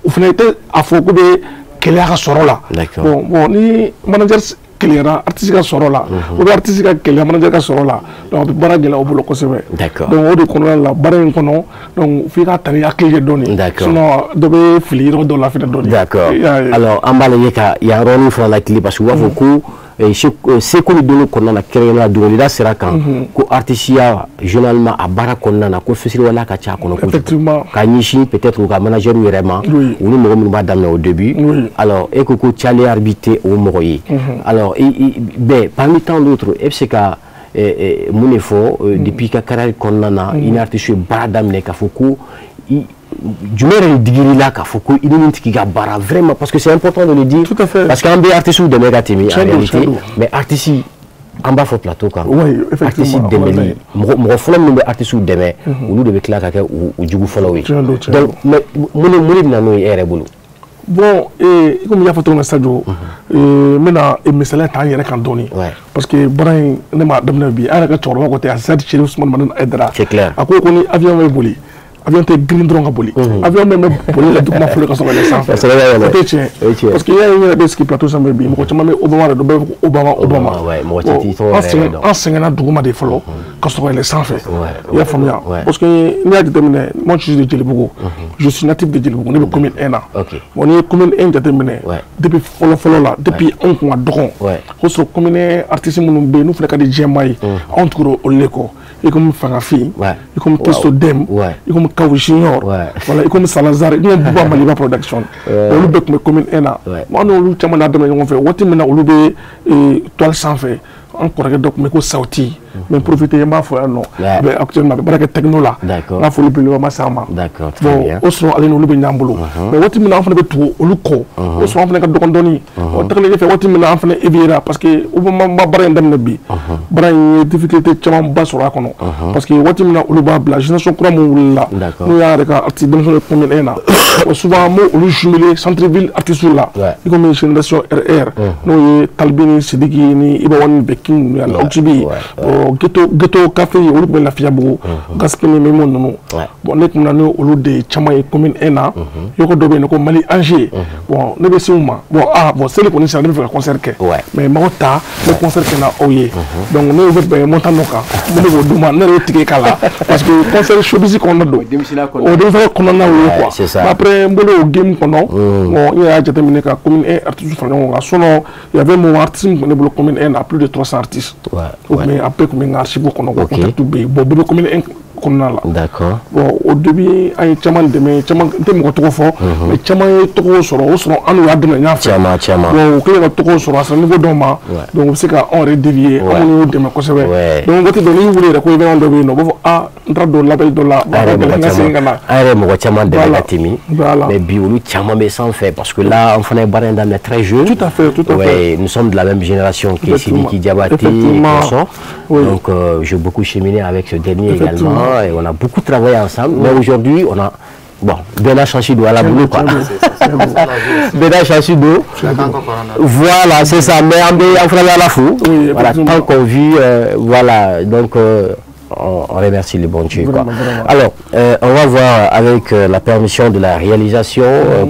U fana tɛ a fɔ k'u bɛ keleya ka sɔrɔ la. Bon, ni manager keleyara artiste ka sɔrɔ la, ou bien artiste ka keleya manager ka sɔrɔ la, donc a bɛ baara gɛlɛya u bolo kosɛbɛ. Donc o de kɔnɔna la, baara in kɔnɔ, donc f'i ka ta ni hakili ye dɔɔni. Sinon dɔ bɛ fili yɔrɔ dɔ la fɛnɛ dɔɔni. D'accord. Alors an b'a lajɛ ka yan yɔrɔnin fana lakili, parce que u b'a fɔ ko seko ni dɔnni kɔnɔna na, kɛrɛnkɛrɛnnenya la dɔnkilida sira kan, ko artisiya généralement a baara kɔnɔna na ko fitiriwaleya ka ca a kɔnɔ kojugu, ka ɲɛsin peut-être u ka manager yɛrɛ ma, u ni mɔgɔ minnu b'a daminɛ au début. Alors e ko ko Tchale Arbi tɛ o mɔgɔ ye. Alors bɛɛ parmi tant d'autres, e bɛ se ka mun de fɔ depuis i ka carrière kɔnɔna na, i ni artiste ye baara daminɛ, k'a fɔ ko jumɛn yɛrɛ de digir'i la k'a fɔ ko i ni nin tigi ka baara vraiment, parce que c'est important de le dire. Tout à fait. Parce qu'an bɛ artistes dɛmɛ ka tɛmɛ en réalité, mais artiste An b'a fɔ plateau kan. Oui, effectivement. Artiste dɛmɛli mɔgɔ fɔlɔ minnu bɛ artiste dɛmɛ, olu de bɛ tila ka kɛ u jugu fɔlɔw ye. Donc mais mun de bɛ na n'o ye e yɛrɛ bolo? Bon, komi i y'a fɔ cogo min na Sadio, n bɛna misaliya ta an yɛrɛ kan dɔɔni. Parce que baara in ne m'a daminɛ bi, an yɛrɛ ka cɛkɔrɔba ko ten, Azad Chérif Ousmane Madani Aïdara. C'est clair. A ko ko ni avion bɛ boli, avion tɛ girin dɔrɔn ka boli. Avion bɛ boli la duguma fɔlɔ ka sɔrɔ ka yɛlɛn sanfɛ. O tɛ tiɲɛ. Parce que i y'a ye n yɛrɛ bɛ sigi plateau sanfɛ bi, mɔgɔ caman bɛ Obama de dɔn, bɛɛ b'a fɔ ko Obama, Obama. An sɛgɛnna duguma de fɔlɔ ka sɔrɔ ka yɛlɛn sanfɛ. I y'a faamuya? Parce que n'i y'a jateminɛ, moi je suis de Djelibougou. Je suis natif de Djelibougou, ne bɛ commune 1 na. Bon, n'i ye commune 1 jateminɛ, depuis fɔlɔ fɔlɔ la, depuis anw kun ka dɔgɔn, o sɔrɔ commune 1 artiste minnu bɛ yen n'u fana ka di diɲɛmaa ye, anw tugura olu de kɔ. I comme Fangafin, i comme Christo Dem, i comme Kawu Junior, voilà, i comme Salazar, i comme Bouba Maliba Production. Olu bɛɛ tun bɛ commune 1 na. An n'olu caman y'a daminɛ ɲɔgɔn fɛ. Waati min na olu bɛ toile sanfɛ, an kɔrɔkɛ dɔ tun bɛ ko Sauti. N bɛ profiter n b'a fɔ yan nɔ. A bɛ actuellement a bɛ baara kɛ techno la. N ka foli belebeleba ma s'a ma. Bon, o sɔrɔ ale n'olu bɛ ɲɔgɔn bolo. Mais waati min na an fana bɛ tugu olu kɔ, o sɔrɔ an fana ka dɔgɔn dɔɔni. O tagalen ɲɛfɛ waati min na an fana éveillera, parce que u ma baara in daminɛ bi. Baara in ye difficulté camanba sɔrɔ a kɔnɔ. Parce que waati min na olu b'a bila, génération kura min wulila, n'o y'a yɛrɛ ka artiste denmisɛnw ye commune 1 na. Souvent an b'olu jumelé centre ville artistes la. I komi génération RR, n'o ye Talibi ni Sidiki ni Iba One ni Bekin ninnu ye, ani Oxybi. Ghetto Café olu tun bɛ Lafiyabugu, Gaspi ni Memo ninnu. Bon, ne tun bɛ na ni olu de caman ye commune 1 na. Yɔrɔ dɔ bɛ yen ko Mali Angers. Bon, ne bɛ se u ma. Bon, ah bon, seli kɔni sera, ne bɛ fɛ ka concert kɛ. Mais m'aw ta, n bɛ concert kɛ n'aw ye. Donc ne bɛ bɛn montant dɔ kan, ne b'o d'u ma, ne yɛrɛ y'o tigɛ k'a la. Parce que concert showbiz kɔnɔna don. O denmisɛnninya kɔnɔna y'o ye quoi. Mais après n bolo o game kɔnɔ, bon, n yɛrɛ y'a jateminɛ ka commune 1 artiste fara ɲɔgɔn kan. Sinon, il y avait mon artiste min tun bɛ ne bolo commune 1 na, plus de 300 artistes. O tun bɛ a bɛɛ tun bɛ n ka archive kɔnɔ, quoi, contact bɛ yen. Bon, bɛɛ bɛ commune 1 kɔnɔna la. D'accord. Bon, au début an ye caman dɛmɛ, caman n tɛ mɔgɔ tɔgɔ fɔ, mais caman ye tɔgɔ sɔrɔ, o sɔrɔ an n'u y'a daminɛ ɲɔgɔn fɛ. Caman caman. Bon, u kɛlen ka tɔgɔ sɔrɔ a sera niveau dɔw ma, donc u bɛ se ka anw yɛrɛ dévier, an minnu y'u dɛmɛ kosɛbɛ. Donc waati dɔ n'i y'u wele yɛrɛ ko événement dɔ bɛ yen nɔ, u b'a fɔ ah n taara don label dɔ la, n ka segin ka na. An yɛrɛ mɔgɔ caman dɛmɛ ka tɛmɛ. Mais bi olu caman bɛ sanfɛ parce que là an fana ye baara in daminɛ très jeune. Tout à fait, tout à fait. Nous sommes de la même génération que Sidiki Diabaté et consorts. Donc j'ai beaucoup cheminé avec ce dernier également. Et on a beaucoup travaillé ensemble, mais aujourd'hui, on a. Bon, Bernard Chanchido à la boulot, quoi. Bernard Chanchido. Voilà, c'est ça. Mais on fera la fou. Voilà, tant qu'on vit, voilà. Donc, on remercie le bon Dieu, quoi. Alors, on va voir avec la permission de la réalisation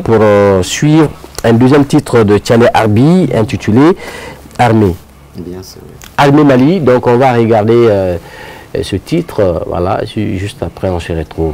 pour suivre un deuxième titre de Tchale Arbi intitulé Armée. Bien sûr. Armée Mali. Donc, on va regarder. Ce titre, voilà, juste après on se retrouve.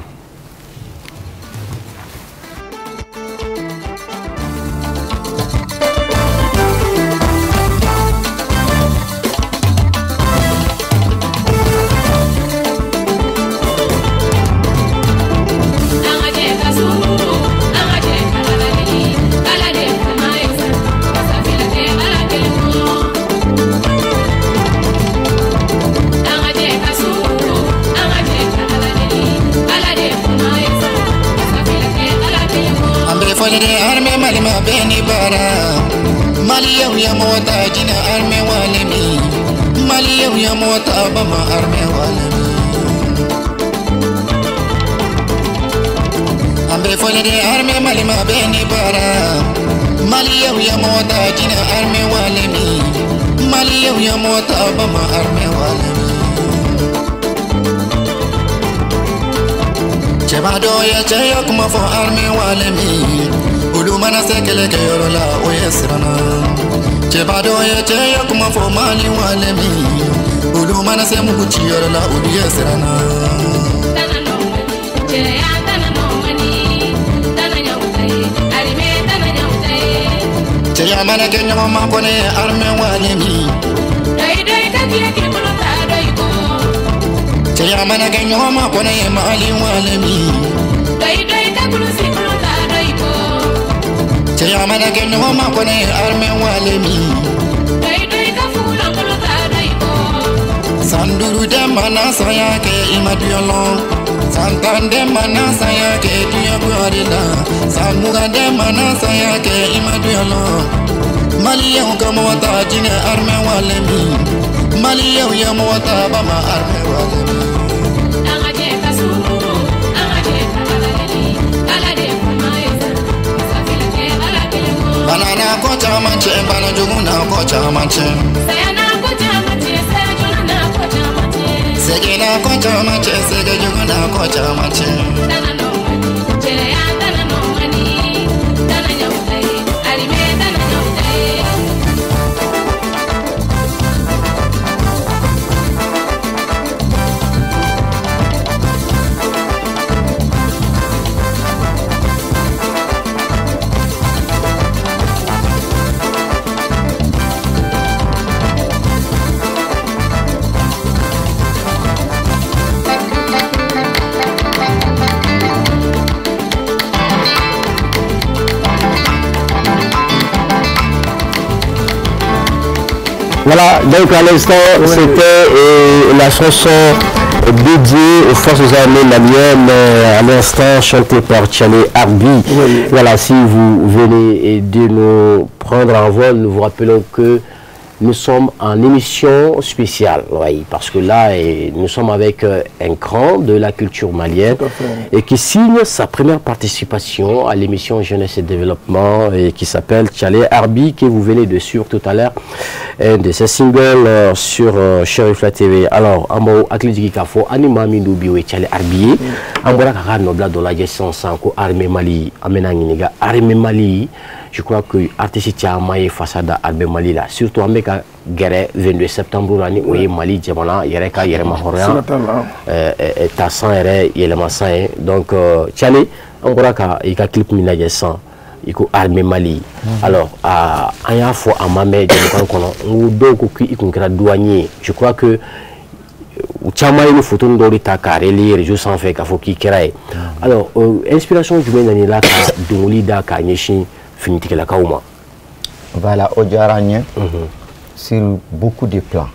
Maliens ye mɔgɔ ta ba ma armée wa dɛmɛ. An ka jɛ ka suru, an ka jɛ ka Ala deli, Ala de kuma ye sa, masafila tɛ Ala kelen kɔ. Bana n'a ko caman cɛ, bana jugu n'a ko caman cɛ. Saya n'a ko caman cɛ, saya joona n'a ko caman cɛ. Sɛgɛn n'a ko caman cɛ, sɛgɛn jugu n'a ko caman cɛ. Tana nɔ man di, cɛya tana nɔ man di, tana ɲaw ta ye, arimɛ tana ɲaw ta ye. Voilà, donc à l'instant, c'était la chanson dédiée aux forces armées maliennes, à l'instant chantée par Tchalé Arbi. Oui. Voilà, si vous venez de nous prendre en vol, nous vous rappelons que nous sommes en émission spéciale, oui, parce que là, nous sommes avec un grand de la culture malienne et qui signe sa première participation à l'émission Jeunesse et Développement et qui s'appelle Tchalé Arbi, que vous venez de suivre tout à l'heure, un de ses singles sur Cherifla TV. Alors, an b'aw hakili jigin k'a fɔ an ni maa min don bi o ye Tchalé Arbi ye. An bɔra k'a ka nɔbila dɔ lajɛ sisan sisan ko Armée Mali. An bɛna ɲininka Armée Mali. Je crois que artiste caman ye fasa da Armée Mali la, surtout an bɛ ka gɛrɛ 22 septembre la ni o ye Mali jamana yɛrɛ ka yɛrɛmahɔrɔnya Siga t'a la. Ta san yɛrɛ yɛlɛma san ye. Donc Tchalé, an bɔra ka i ka clip min lajɛ sisan, i ko Armée Mali. Alors an y'a fɔ a ma mɛn jamukan kɔnɔ, n ko dɔw ko k'i kun kɛra douanier ye. Je crois que u caman ye ni photo dɔw de ta k'a relayer réseau sanfɛ k'a fɔ k'i kɛra ye. Alors inspiration jumɛn nana i la ka dɔnkili da k'a ɲɛsin finitigilakaw ma? Voilà, o diyara n ye sur beaucoup de plans.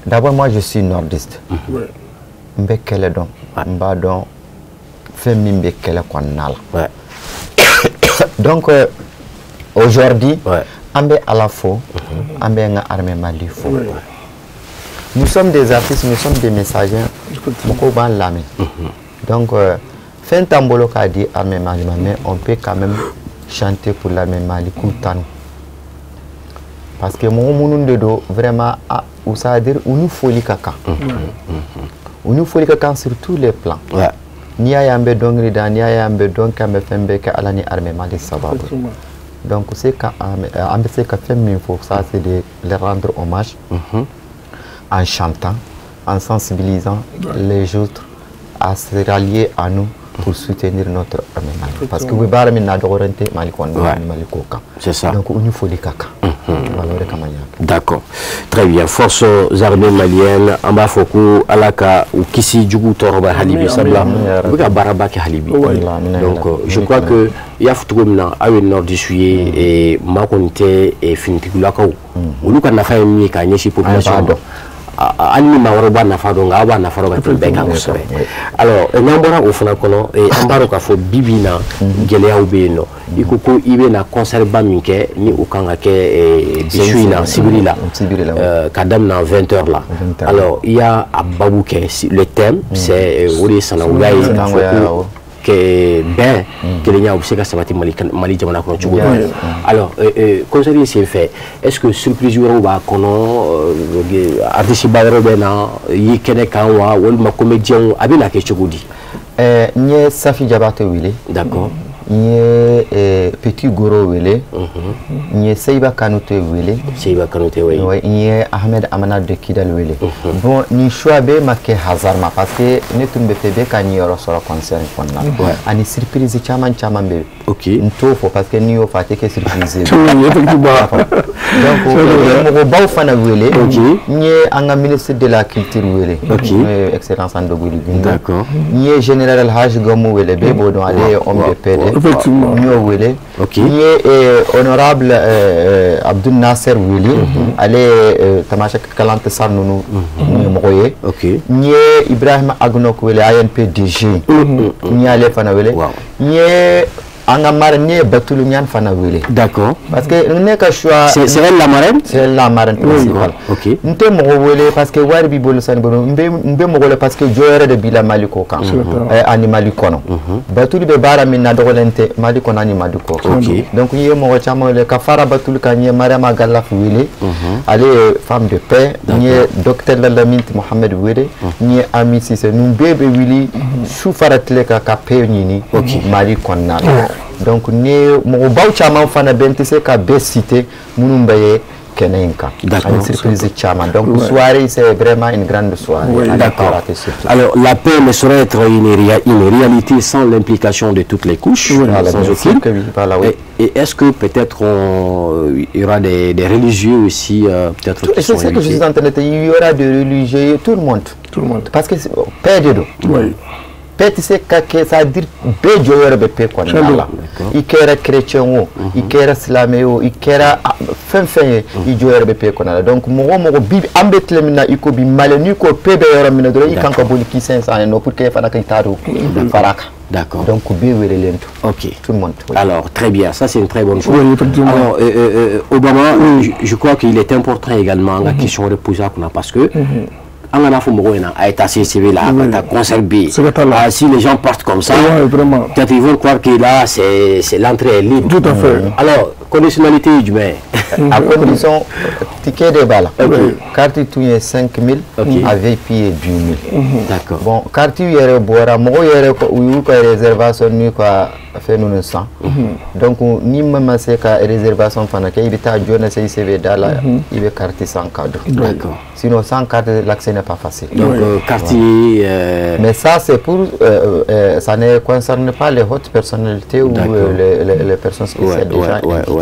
D'abord, moi, je suis nordiste. N bɛ kɛlɛ dɔn. N b'a dɔn fɛn min bɛ kɛlɛ kɔnɔna la. Donc, aujourd'hui, an bɛ Ala fo, an bɛ n ka armée Mali fo. Nous sommes des artistes, nous sommes des messagers. Mɔgɔw b'an lamɛn. Donc, fɛn t'an bolo k'a di armée Mali ma, mais on peut quand même chanter pour l'armée Mali k'u tanu. Parce que mɔgɔ minnu de don vraiment, ah, ou ça veut dire u ni foli ka kan. U ni foli ka kan sur tous les plans. N'i y'a ye an bɛ dɔnkili da, n'i y'a ye an bɛ dɔn kɛ, an bɛ fɛn bɛɛ kɛ Ala ni armée Mali sababu. Donc c'est ka an bɛ se ka fɛn min fɔ, ça c'est de leur rendre hommage en chantant, en sensibilisant les autres à se rallier à nous pour soutenir notre armée Mali. Parce que u bɛ baara min na, dɔgɔrin tɛ Mali kɔnɔ ni Mali ko kan. C'est ça. Donc u ni foli ka kan. Voilà, o de kama n y'a kɛ. D'accord. Très bien. Forces armées maliennes, an b'a fɔ ko Ala ka u kisi jugu tɔɔrɔ ma hali bi, sabula u bɛ ka baaraba kɛ hali bi. Donc je crois que i y'a fɔ cogo min na, aw ye nordiste ye, maa kɔni tɛ finitigilakaw. Olu ka nafa ye min ye k'a ɲɛsin population ma. Hali ni maa wɛrɛw b'a nafa dɔn, nka aw b'a nafa dɔn ka tɛmɛ bɛɛ kan kosɛbɛ. Alors n'an bɔra o fana kɔnɔ, an b'a dɔn k'a fɔ bi bi in na gɛlɛyaw bɛ yen nɔ. I ko ko i bɛna concert ba min kɛ ni o kan ka kɛ bi su in na, sibiri la, ka daminɛ 20 heures la. Alors i y'a a babu kɛ, le thème c'est o de ye sinankunya ye, k'a fɔ ko bɛn kelenya u bɛ se ka sabati Mali jamana kɔnɔ cogo min. Alors concert in senfɛ, est-ce que surprise wɛrɛw b'a kɔnɔ, artiste ba wɛrɛw bɛ na ye kɛnɛ kan wa, walima comédien, a bɛ na kɛ cogo di? N ye Safi Jabate wele. N ye Petit Goro wele. N ye Seiba Kanute wele. Seiba Kanute, oui. Oui, n ye Ahmed Amana de Kidal wele. Bon, nin choix bɛɛ ma kɛ hasard ma, parce que ne tun bɛ fɛ bɛɛ ka niyɔrɔ sɔrɔ concert in kɔnɔna la. Ani surprise caman caman bɛ yen. N t'o fɔ parce que n'i y'o fɔ a tɛ kɛ surprise ye. Donc mɔgɔbaw fana wele. N ye an ka ministre de la culture wele. N'o ye excellence Andogoli Guindo. N ye général Haji Gamou wele, bɛɛ b'o dɔn, ale ye homme de paix de. N y'o wele. N ye honorable Abdul Nasser wele, ale ye Tamasek Kalante Sar ninnu ɲɛmɔgɔ ye. N ye Ibrahima Agnok wele, ANPDG. N y'ale fana wele. N ye An ka marraine ne ye Batulu Ɲani fana wele. D'accord. Parce que ne ka choix. C'est elle la marraine? C'est elle la marraine principale. Ok. N tɛ mɔgɔ wele parce que wari b'i bolo sani bolo n bɛ mɔgɔ wele parce que jɔyɔrɔ de b'i la Mali ko kan. Ani Mali kɔnɔ. Batulu bɛ baara min na dɔgɔlen tɛ Mali kɔnɔ ani Mali kɔ. Ok. Donc n ye mɔgɔ caman wele ka fara Batulu kan n ye Mariama Galaf wele. Ale ye femme de paix. N ye docteur Lalaminti Mohamed wele. N ye Ami Cissé ninnu bɛɛ bɛ wuli su fara tile kan ka paix ɲini Mali kɔnɔna la. Donc ni mɔgɔbaw caman fana bɛ n tɛ se ka bɛɛ citer minnu bɛ ye kɛnɛ in kan. D'accord. Ani surprise caman. Donc soirée c'est vraiment une grande soirée. Oui, d'accord. Alors la paix ne saurait être une réalité sans l'implication de toutes les couches, voilà, sans aucune. Que oui, voilà, oui. Et est-ce que peut-être il y aura des religieux aussi peut-être qui sont C'est ce que je suis en train de dire. Il y aura des religieux, tout le monde. Tout le monde. Parce que paix de dos. Oui. Paix tɛ se ka kɛ c'est à dire bɛɛ jɔyɔrɔ bɛ paix kɔnɔna la. I kɛra chrétien o, i kɛra silamɛ o, i kɛra fɛn fɛn ye, i jɔyɔrɔ bɛ paix kɔnɔna la. Donc mɔgɔ o mɔgɔ bi an bɛ tile min na i ko bi Malien n'i ko paix bɛ yɔrɔ min na dɔrɔn i kan ka boli k'i sɛnsɛn yen nɔ pour que e fana k'i ta don fara a kan. D'accord. Donc bɛɛ welelen don. Ok. Tout le monde. Oui. Alors très bien, ça c'est une très bonne chose. Oui, effectivement. Alors Obama, oui. Je crois qu'il est important également la question reposée qu'on a parce que an kana fɔ mɔgɔw ɲɛna a ye taa CCB la, a ka taa concert bɛ yen. Si les gens partent comme ça, peut-être ils vont croire que là c'est l'entrée est libre. Tout à fait. Alors conditionnalité ye jumɛn ye? A condition ticket de b'a la. Carte tun ye 5 000, a VIP ye 10 000. D'accord. Bon carte yɛrɛ bɔra mɔgɔw yɛrɛ u y'u ka réservation n'u ka fɛn ninnu san. Donc ni min ma se ka réservation fana kɛ i bɛ taa jɔn CICB da la i bɛ carte san ka don. D'accord. Sinon sans carte l'accès n'est pas facile. Donc carte. Mais ça c'est pour ça ne concerne pas les hautes personnalités ou les personnes spéciales déjà.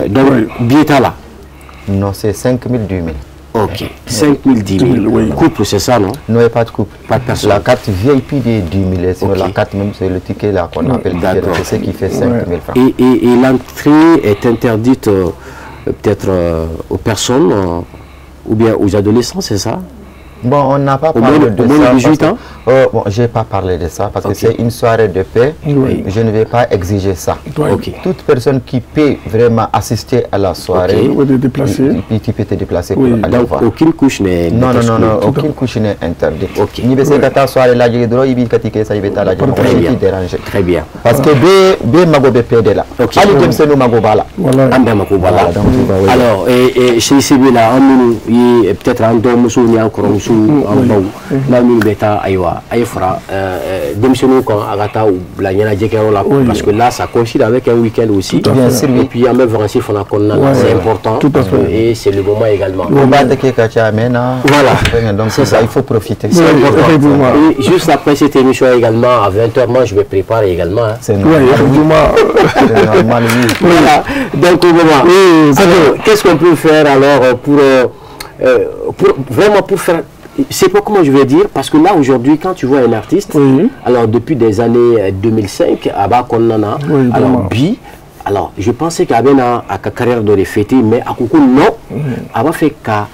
Donc billet t'a la. Non, c'est 5 000, 10 000. Ok, 5 000, 10 000. Oui. Couple, c'est ça, non? Non, il n'y a pas de couple. Pas de personne. La carte VIP de 10 000, sinon la carte même, c'est le ticket là qu'on appelle ticket, c'est ce qui fait 5 000 francs. Et l'entrée est interdite peut-être aux personnes ou bien aux adolescents, c'est ça? Bon, on n'a pas parlé de ça. 18 ans? Bon, je n'ai pas parlé de ça parce que c'est une soirée de paix. Oui. Je ne vais pas exiger ça. Oui. Toute personne qui peut vraiment assister à la soirée, okay. Déplacer. Tu peux te déplacer pour aller Donc, voir. Aucune couche n'est. Non, non, non, non, aucune couche n'est interdite. Ok. Ni bɛ soirée la Très bien. Très bien. Parce que B mago bɛ paix de la. Hali denmisɛnninw mago b'a la. An bɛɛ mago b'a la. Alors, et CICB la, an minnu ye peut-être an dɔgɔmusow ni an kɔrɔmusow an baw n'a minnu bɛ taa ayiwa a ye fara denmisɛnninw kan a ka taa u bila ɲɛnajɛkɛyɔrɔ la parce que là ça coïncide avec un week-end aussi. Bien sûr. Et puis an bɛ vacances fana kɔnɔna la, c'est important. Tout à fait. Et c'est le moment également. O b'a kɛ ka caya mais na. Voilà. Donc c'est ça, il faut profiter. C'est important. Et juste après cette émission également à 20h, moi je me prépare également. C'est normal. Oui, effectivement. C'est normal, oui. Voilà. Donc au moment. Qu'est-ce qu'on peut faire alors pour vraiment pour faire, c'est pas comment je vais dire, parce que là aujourd'hui quand tu vois un artiste, alors depuis des années 2005 Abba Konana, alors Bi, alors je pensais qu'Abena a sa carrière de fêter, mais à Koko non, Abba fait qu'à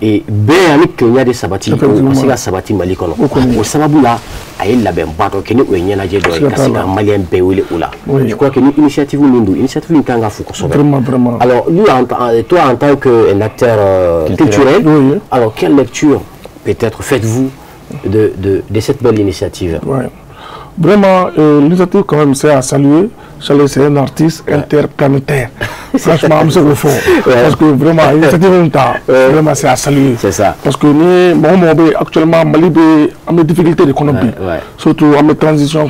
et bɛɛ ani kelenya de sabati o se ka sabati Mali kɔnɔ o sababu la a ye labɛnba dɔ kɛ ni o ye ɲɛnajɛ dɔ ye ka se ka Malien bɛɛ wele o la. Je crois que ni initiative min don, initiative in kan ka fo kosɛbɛ. Vraiment. Alors lui, toi en tant qu'un acteur culturel, alors quelle lecture peut-être faites-vous de cette belle initiative? Ouais. Vraiment, l'initiative quand même c'est à saluer. Charles, c'est un artiste interplanétaire. Franchement, je me fort. Parce que vraiment, l'initiative, vraiment, c'est à saluer. C'est ça. Parce que nous, actuellement, Mali a des difficultés d'économie. Surtout en transition.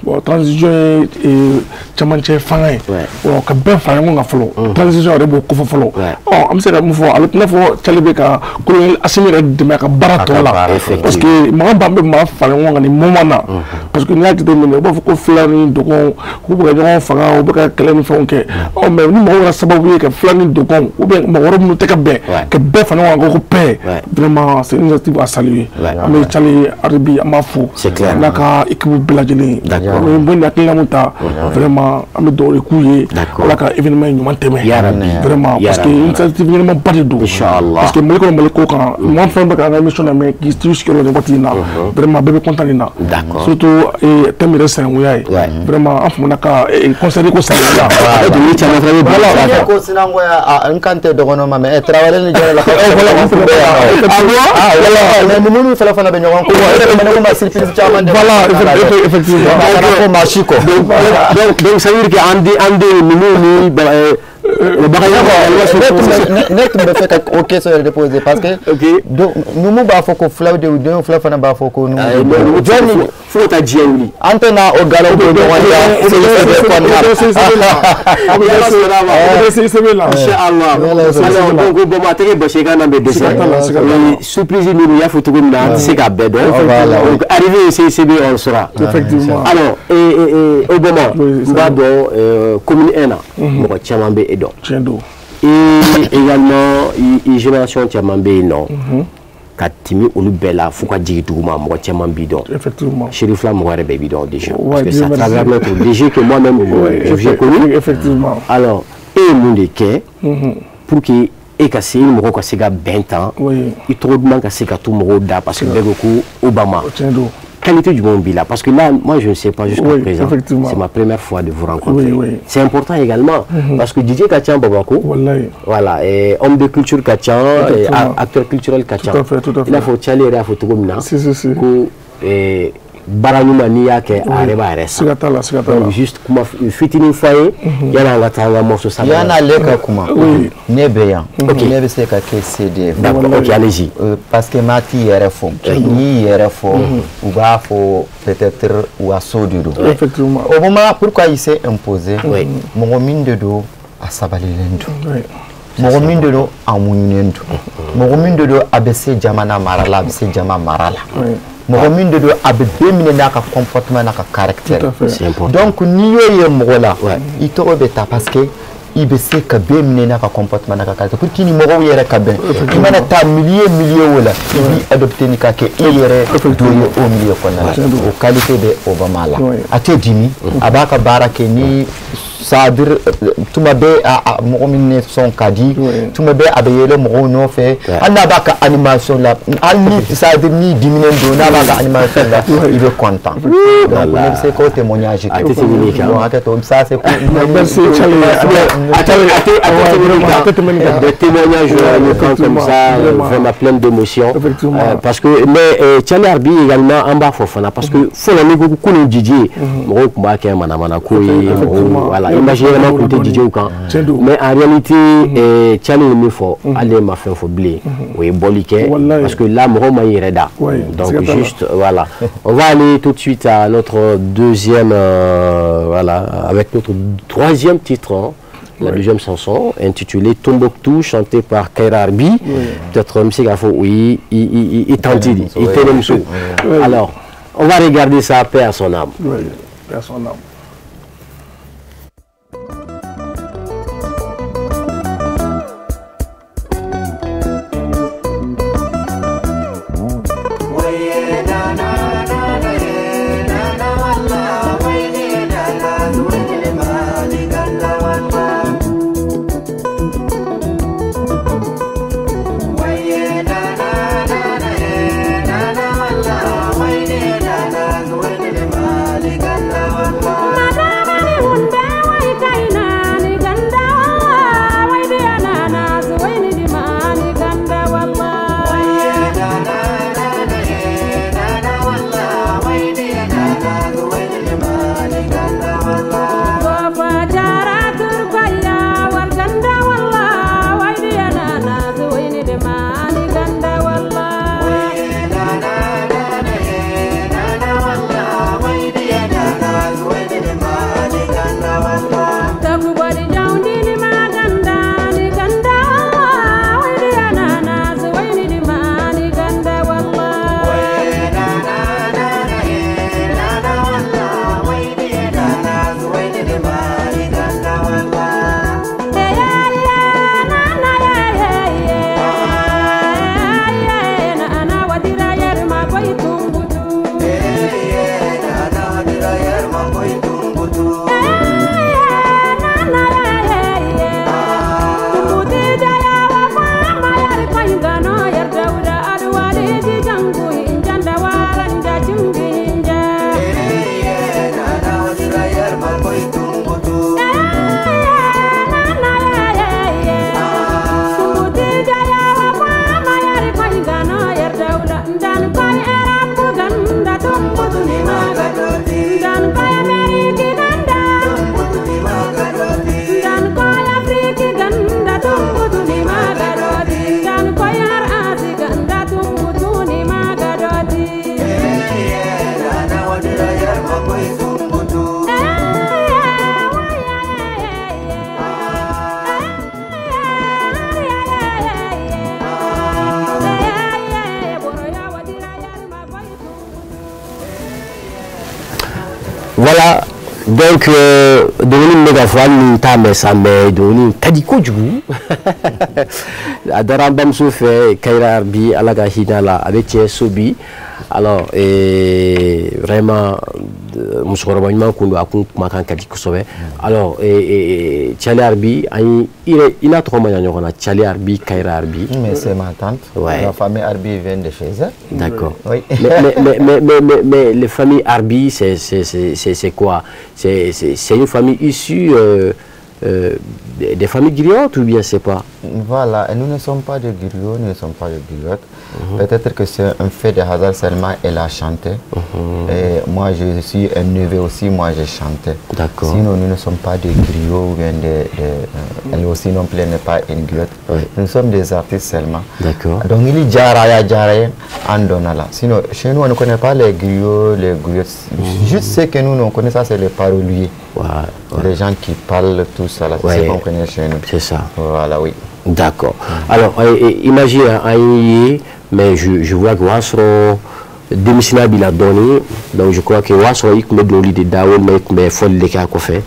Bon, transition et camancɛ fanga ye bon ka bɛɛ fara ɲɔgɔn kan fɔlɔ transition yɛrɛ b'o kofɔ fɔlɔ ɔ an bɛ se ka mun fɔ a bɛ i n'a fɔ Cali bɛ ka colonel Assimi yɛrɛ dɛmɛ a ka baara tɔ la parce que maa ba bɛ maa fara ɲɔgɔn kan nin moment na parce que n'i y'a jateminɛ u b'a fɔ ko fila ni dɔgɔnw k'u bɛ ka ɲɔgɔn faga u bɛ ka kɛlɛ ni fɛnw kɛ ɔ mais ni mɔgɔw kɛra sababu ye ka fila ni dɔgɔnw ou bien mɔgɔ wɛrɛ minnu tɛ ka bɛn ka bɛɛ fara ɲɔgɔn kan ko paix vraiment c'est une initiative à saluer. An bɛ Cali hali bi an b'a fo n'a ka équipe bɛɛ lajɛlen. N bɛ hakilina mun ta vraiment an bɛ dugawu de k'u ye Ala ka événement in ɲuman tɛmɛ. Vraiment parce que initiative ɲɛnama ba de don. Parce que Mali kɔnɔ Mali kɔ kan mɔgɔ fɛn bɛ k'an ka émission lamɛn k'i t'u sigiyɔrɔ la nin waati in na vraiment bɛɛ bɛ content nin na. Surtout thème yɛrɛ sinankunya ye. Vraiment an famana ka concert ko sinankunya. Voilà ko sinankunya n kan tɛ dɔgɔnɔ ma mais Tarawele ni Jara la. Ah voilà mais ninnu fana fana bɛ ɲɔgɔn kɔ. Ne ko ma surprise caman de. Voilà effectivement. Donc ça veut dire que an den ninnu ni ne tun bɛ fɛ ka o question yɛrɛ de poser parce que numu b'a fɔ ko fulaw de denw fula fana b'a fɔ ko numu jɔn fo ka taa diɲɛ wuli an tɛna o galon don ɲɔgɔn na CICB la inchallah. Alors donc bon a tɛgɛ basi kan na bɛ dɛsɛ surprise ninnu i y'a fɔ cogo min na an tɛ se k'a bɛɛ dɔn. Donc arrivé au CICB on saura. Effectivement. Alors Obama n b'a dɔn commune 1 na mɔgɔ caman bɛ e dɔn. Tiɲɛ don. Et également i génération caman bɛ yen nɔ ka tɛmɛ olu bɛɛ la fo ka jigin duguma mɔgɔ caman b'i dɔn. Effectivement. Cherifla mɔgɔ yɛrɛ bɛɛ b'i dɔn déjà. Parce que c'est à travers notre DG que moi-même je vous ai connu. Effectivement. Alors e ye mun de kɛ pour que e ka se mɔgɔw ka se ka bɛn tan i tɔgɔ duman ka se ka to mɔgɔw da parce que bɛɛ ko ko Obama. Tiɲɛ don. Qualité du bon bilan parce que là moi je ne sais pas jusqu'à présent, c'est ma première fois de vous rencontrer. C'est important également parce que Didier Katian Babako, voilà, et homme de culture Katian, et acteur culturel Katian. Tout à fait, tout à fait. Il a faut tchaler à photo comme ça. Si si si. Baara ɲuman n'i y'a kɛ a yɛrɛ b'a yɛrɛ san. Siga t'a la, siga t'a la. Donc juste kuma fitinin f'a ye yanni an ka taa an ka morceau sabanan. Yan'ale ka kuma. Ne bɛ yan. Ne bɛ se ka kɛ CD. D'accord, ok, allez-y. Parce que maa t'i yɛrɛ fɔ. N'i yɛrɛ fɔ u b'a fɔ peut-être waso de don. Effectivement. Au moment pourquoi il s'est imposé. Mɔgɔ min de don a sabalilen don. Mɔgɔ min de don a muɲunen don. Mɔgɔ min de don a bɛ se jamana mara la a bɛ se jama mara la. Mɔgɔ min de don a bɛ bɛɛ minɛ n'a ka comportement n'a ka caractère. Donc n'i y'o ye mɔgɔ la i tɔgɔ bɛ ta parce que i bɛ se ka bɛɛ minɛ n'a ka comportement n'a ka caractère pour que ni mɔgɔw yɛrɛ ka bɛn. I mana taa milieu milieu o la i b'i adopté ni ka kɛ i yɛrɛ dɔ ye o milieu kɔnɔna la. O qualité bɛ Obama la. A tɛ dimi a b'a ka baara kɛ ni c'est-à-dire tuma bɛɛ a mɔgɔ min ne sɔn ka di tuma bɛɛ a bɛ yɛlɛ mɔgɔw nɔfɛ hali n'a b'a ka animation la hali ni c'est-à-dire ni diminen don n'a b'a ka animation la i bɛ content. Donc ne bɛ se k'o témoignage kɛ. A tɛ tɛmɛ nin kan. Donc hakɛ to ça c'est pour. Merci Tchale. Des témoignages comme ça vraiment plein d'émotions. Parce que mais Tchale Arbi également an b'a fɔ fana parce que fɔlɔ n'i ko kunun Didier mɔgɔw tun b'a kɛ manamana ko ye voilà. Imaginairement tun tɛ Didier kan mais en réalité Tchale ye min fɔ hali ma fɛn fɔ bilen o ye bɔli kɛ parce que là mɔgɔw ma i yɛrɛ da. Donc juste voilà, on va aller tout de suite à notre deuxième voilà, avec notre troisième titre hein, la deuxième chanson intitulée Tombouctou, chantée par Kayra Arbi. Peut-être M. Gafo, oui, il tente, il tenait. Alors, on va regarder ça, paix à son âme. Oui, paix à son âme. Why Voilà. Donc, dɔnkili min bɛ ka fɔ hali ni t'a mɛn sa, mais dɔnkili ka di kojugu. A dara an bamuso fɛ, Kayira Arbi, Ala ka hinɛ a la, a bɛ cɛ so bi. Alors, vraiment, musokɔrɔba ɲuman kun don, a kun kumakan ka di kosɛbɛ. Alors, Tchale Arbi, an ye i n'a tɔgɔ ma ɲa ɲɔgɔn na, Tchale Arbi, Kayira Arbi. Mais c'est ma tante. Ouais. La famille Arbi vient de chez elle. D'accord. Oui. Mais les familles Arbi, c'est quoi? C'est une famille issue des familles griottes ou bien c'est pas? Voilà, et nous ne sommes pas de griots, nous ne sommes pas de griottes. Peut-être que c'est un fait de hasard seulement, elle a chanté. Et moi, je suis un neveu aussi, moi j'ai chanté. D'accord. Sinon, nous ne sommes pas des griots ou bien des elle aussi non plus n'est pas une griotte. Oui. Nous sommes des artistes seulement. D'accord. Donc, il y a Jaraya, Jaraya, Andonala. Sinon, chez nous, on ne connaît pas les griots, les griottes. Juste ce que nous, on connaît ça, c'est les paroliers. Ouais, ouais. Les gens qui parlent, tout ça, là, c'est Ouais. ce qu'on connaît chez nous. C'est ça. Voilà, oui. D'accord. Alors, imagine un mais je vois que Wasro, denmisɛnninya b'i la dɔɔni, donc je crois que o y'a sɔrɔ i tun bɛ dɔnkili de da walima i tun bɛ fɔli de kɛ a kɔfɛ.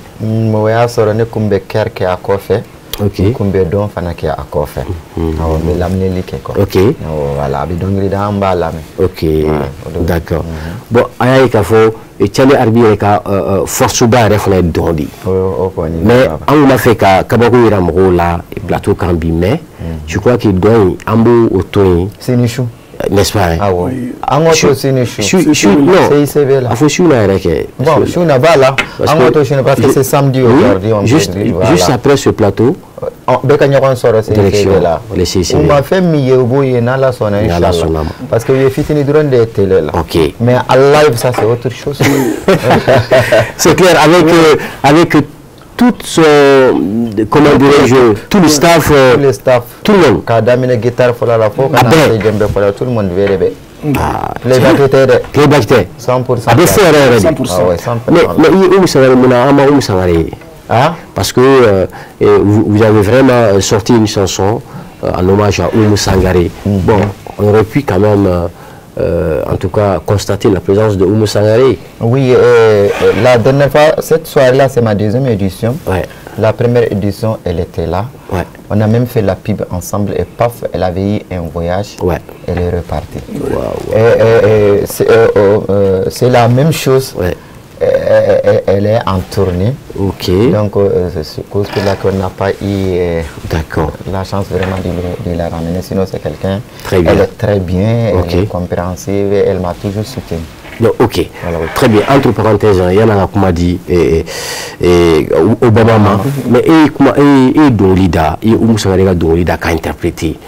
O y'a sɔrɔ ne kun bɛ chœur kɛ a kɔfɛ. Ok. N kun bɛ dɔn fana kɛ a kɔfɛ. Awɔ, n bɛ lamɛnni kɛ quoi. Ok. Awɔ, voilà, a bɛ dɔnkili da, an b'a lamɛn. Ok, o de- d'accord. Bon, an y'a ye k'a fɔ Tchale Arbi yɛrɛ ka force ba yɛrɛ fana ye dɔn de ye. O kɔni. Mais an kun b'a fɛ ka kabako yira mɔgɔw la plateau kan bi, mais je crois que dɔn in an b'o o to yen. Sini su. N'est-ce pas, hein? Awɔ. An k'o to sini su. Su, non. CICB là. A fɔ su na yɛrɛ kɛ. Bon, su na b'a la. Parce An que k'o to su na parce que c'est samedi oui, aujourd'hui. On juste, peut dire, voilà. juste après ce plateau. Bɛɛ ka ɲɔgɔn sɔrɔ CICB Direction, la. le CICB. U ma fɛn min ye, u b'o ye n'Ala sɔnna, Ni Ala inchallah. sɔnna ma. Parce que u ye fitinin dɔrɔn de ye télé la. Ok. Mais à live, ça c'est autre chose. C'est clair, avec toute son, comment dirais-je, tout le staff, Tout le staff. tout le monde. K'a daminɛ guitare fɔlɔ la fo ka A na bɛɛ. se djembe fɔlɔ la, tout le monde bɛɛ de bɛ. Ah, Playback tɛ dɛ. Playback tɛ. 100%. A bɛ fɔ yɛrɛ yɛrɛ de. 100%. Ah ouais, 100%. Mais i ye Oumou Sangaré mun na an ma Oumou Sangaré ye? Ah? Parce que vous avez vraiment sorti une chanson en hommage à Oumou Sangaré. Bon, on aurait pu quand même, en tout cas, constater la présence de Oumou Sangaré. Oui, la dernière fois, cette soirée-là, c'est ma deuxième édition. Ouais. La première édition, elle était là. Ouais. On a même fait la pub ensemble et paf, elle avait eu un voyage. Ouais. Elle est repartie. Waouh. Et c'est la même chose. Ouais. Elle est en tournée. Ok. Donc, c'est ce cause que là qu'on n'a pas eu D'accord. la chance vraiment de la ramener. Sinon, c'est quelqu'un. Très bien. Elle est très bien, Ok. elle est compréhensive, elle m'a toujours soutenu. Donc, ok. Voilà, oui. Très bien. Entre parenthèses, il y en a qui dit Obama ma. Mais et dɔnkili da, i ye Oumou Sangaré ka dɔnkili da k'a interpréter.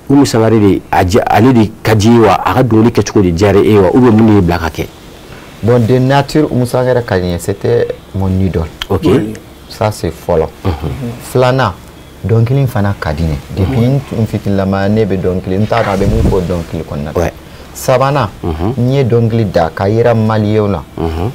Oumou Sangaré de ale de ka di ye wa, a ka dɔnkili kɛcogo de diyara e ye wa, ou bien mun de ye bila ka kɛ? Bon, de nature, Oumou Sangaré ka di n ye, c'était mon idole. Ok. Oui. Ça, c'est fɔlɔ. Filanan, dɔnkili in fana ka di n ye. Depuis n fitinilama ne bɛ dɔnkili, n t'a dɔn a bɛ mun fɔ dɔnkili kɔnɔna la. Ouais. Sabanan, n ye dɔnkili da ka yira maliyɛnw na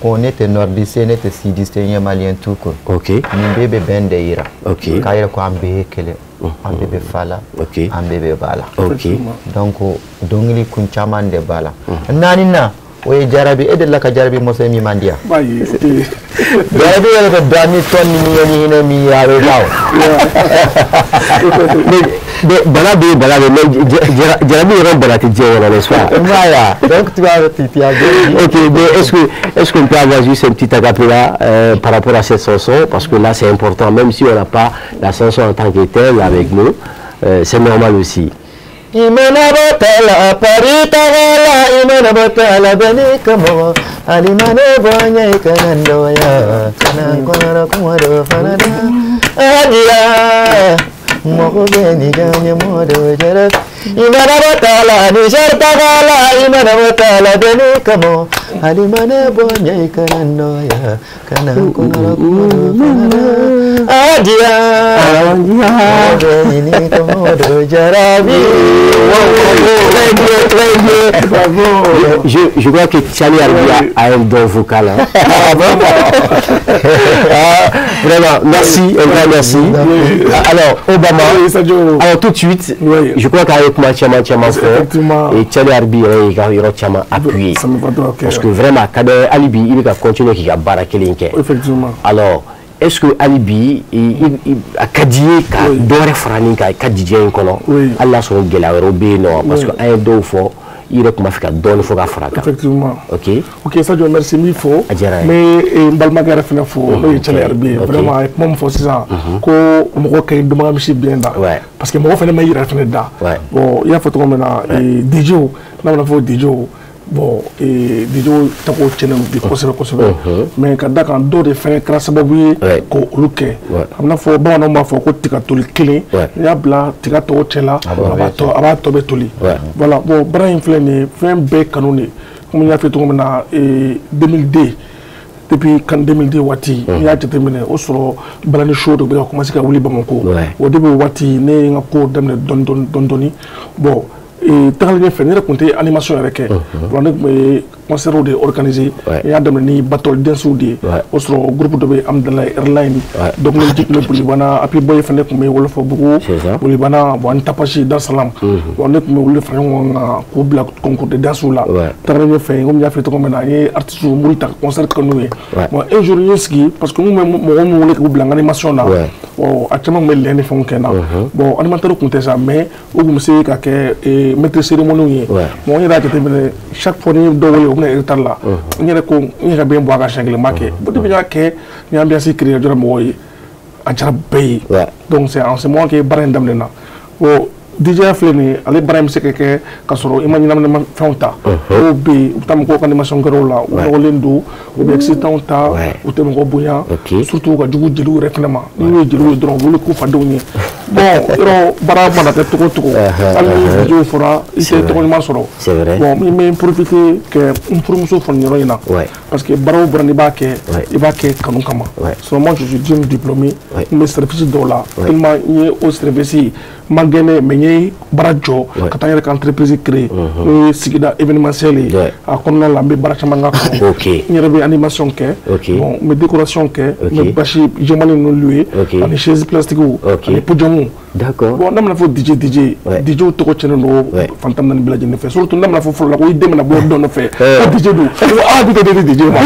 ko ne tɛ nordiste ye, ne tɛ sudiste ye, n ye maliyɛn tout court. Ok. Nin bɛɛ bɛ bɛn de yira. Ok. K'a yira ko an bɛɛ ye kelen, an bɛɛ bɛ fa la, Ok. an bɛɛ bɛ ba la. Ok. Donc dɔnkili kun caman de b'a la. Naaninan, o ye jarabi, e delila ka jarabi mɔsɔn min man di yan. Ayi, o tɛ. Jarabi yɛrɛ bɛ da ni tɔn ni ye ni hinɛ min ye, a bɛ da o. Mais bana bɛ yen, bana bɛ yen, mais jarabi yɛrɛ bana tɛ diɲɛ kɔnɔ, n'est-ce pas? Voilà. Donc tu as bien dit. Ok, mais est-ce qu'on peut avoir juste un petit acapella par rapport à cette chanson? Parce que là, c'est important, même si on n'a pas la chanson en tant que telle avec nous, c'est normal aussi. Imana botala parita wala imana botala bani kamo alimane bonya kanando ya kana kona kumado fanada adia moko beni ganye modo jara imana botala ni sharta wala imana botala bani kamo alimane bonya kanando ya kana kona kumado fanada adia moko beni kamo jarabi. Très bien, très bien. Bravo. Je crois que Tchale Arbi a un don vocal. Hein. Ah, vraiment, merci, un grand merci. Alors, Obama, Oui, Sadio. alors tout de suite, Oui. je crois qu'avec moi, Tchama, Tchama, Effectivement. et Tchale Arbi, il y aura Tchama appuyé. Ça me va droit au cœur. Parce que que vraiment ka dɔ hali bi i bɛ ka continuer k'i ka baara kelen kɛ. Effectivement. Alors est-ce que hali bi a ka di i ye ka dɔ wɛrɛ fara nin kan i ka DJ in kɔnɔ, hali n'a sɔrɔ gɛlɛya wɛrɛw bɛ yen nɔ, parce que an ye dɔw fɔ, i yɛrɛ tun b'a fɛ ka dɔɔnin fɔ ka fara kan. Effectivement. Ok. Ok, Sadio, merci min fɔ. A diyara n ye. N bɛ n balimakɛ yɛrɛ fana fo, n'o ye Cɛlɛ Yɛrɛbi ye. Vraiment a ye kuma min fɔ sisan, ko mɔgɔ ka ɲi dɔnbaga misi biɲɛ da. Parce que mɔgɔ fana ma i yɛrɛ fana da. Bon, i y'a fɔ cogo min na, DJ n'a bɛna fɔ DJ, bon, DJ tɔgɔ tiɲɛnen don bi kosɛbɛ kosɛbɛ. Mais ka da kan dɔw de fana kɛra sababu ye k'olu kɛ. A bɛna fɔ bamananw b'a fɔ ko tiga toli kelen, n'i y'a bila tiga tɔw cɛ la, a b'a tɔ bɛ toli. Voilà, bon, baara in filɛ nin ye, fɛn bɛɛ kanu de. Komi n y'a fɔ cogo min na, 2002, depuis kan 2002 waati, n'i y'a jateminɛ, o sɔrɔ balani show de bɛ ka commencer ka wuli Bamakɔ. O depuis o waati ne ye n ka kow daminɛ dɔɔni dɔɔni dɔɔni. Bon, tagalen ɲɛfɛ, ne yɛrɛ tun tɛ animation yɛrɛ kɛ. Bon, ne tun bɛ concert de organiser. N y'a daminɛ ni battle dancew de ye. O sɔrɔ groupe dɔ bɛ Amdalaye Airline, dɔnkiliji tun bɛ Bolibana, Happy Boy fana tun bɛ Wɔlɔfɔbugu, Bolibana, bon, ani Tapasi Dar Salam. Bon, ne tun bɛ olu fara ɲɔgɔn kan k'u bila concours de dancew la. Tagalen ɲɛfɛ, komi n y'a fɔ cogo min na, n ye artistes muru ta concert kɛ n'u ye. Bon, un jour n ye sigi, parce que n tun bɛ mɔgɔ minnu wele k'u bila n ka animation na, bon, a caman tun bɛ lɛn ni fɛnw kɛ n na. Bon, animateur tun tɛ sa, mais u tun bɛ se ka kɛ maître cérémonie ye. Bon, n yɛrɛ y'a jateminɛ, chaque fois ni dɔw wele, u bɛna retard la, n yɛrɛ ko n yɛrɛ bɛ n bɔ a ka siɲɛ kelen, n b'a kɛ. Bon, depuis n y'a kɛ, n ye ambiance créer, a diyara mɔgɔw ye, a diyara bɛɛ ye. Donc c'est en ce moment que baara in daminɛna. Bon, DJ filɛ nin ye, ale baara in bɛ se ka kɛ ka sɔrɔ i ma ɲɛnaminɛ fɛnw ta. Dɔw bɛ yen, u bɛ taa mɔgɔw ka animation kɛyɔrɔ la, u nɔgɔlen don, u bɛ excitant ta, u tɛ mɔgɔ bonya, surtout u ka jugu jeliw yɛrɛ fana ma. N'u ye jeliw ye dɔrɔn, u b'olu k'u fadenw ye. Bon, yɔrɔ baara mana kɛ cogo o cogo, hali ni DJ fɔra, i tɛ tɔgɔ ɲuman sɔrɔ. Bon, n bɛ profiter ka n furumuso fɔ nin yɔrɔ in na, parce que baara o baara n'i b'a kɛ, i b'a kɛ kanu kama. Seulement je suis jeune diplômé, n bɛ service dɔw la, tellement n ye o service ma gɛnɛ, mais n ye baara jɔ ka taa n yɛrɛ ka entreprise créer, n'o ye sigida événementiel ye. A kɔnɔna la, n bɛ baara caman k'a kɔnɔ. N yɛrɛ bɛ animation kɛ, bon, n bɛ décoration kɛ, n bɛ bâche jɛmani ninnu louer, ani chaise plastique, ani podium. D'accord. Bon, n'a mana fɔ DJ DJ, DJ tɔgɔ tiɲɛnen don fan 14 bɛɛ lajɛlen fɛ. Surtout n'a mana fɔ fɔlɔ la ko i den bɛna bɔ dɔn nɔfɛ, ko DJ don, ko aa bi tɛ di DJ ma.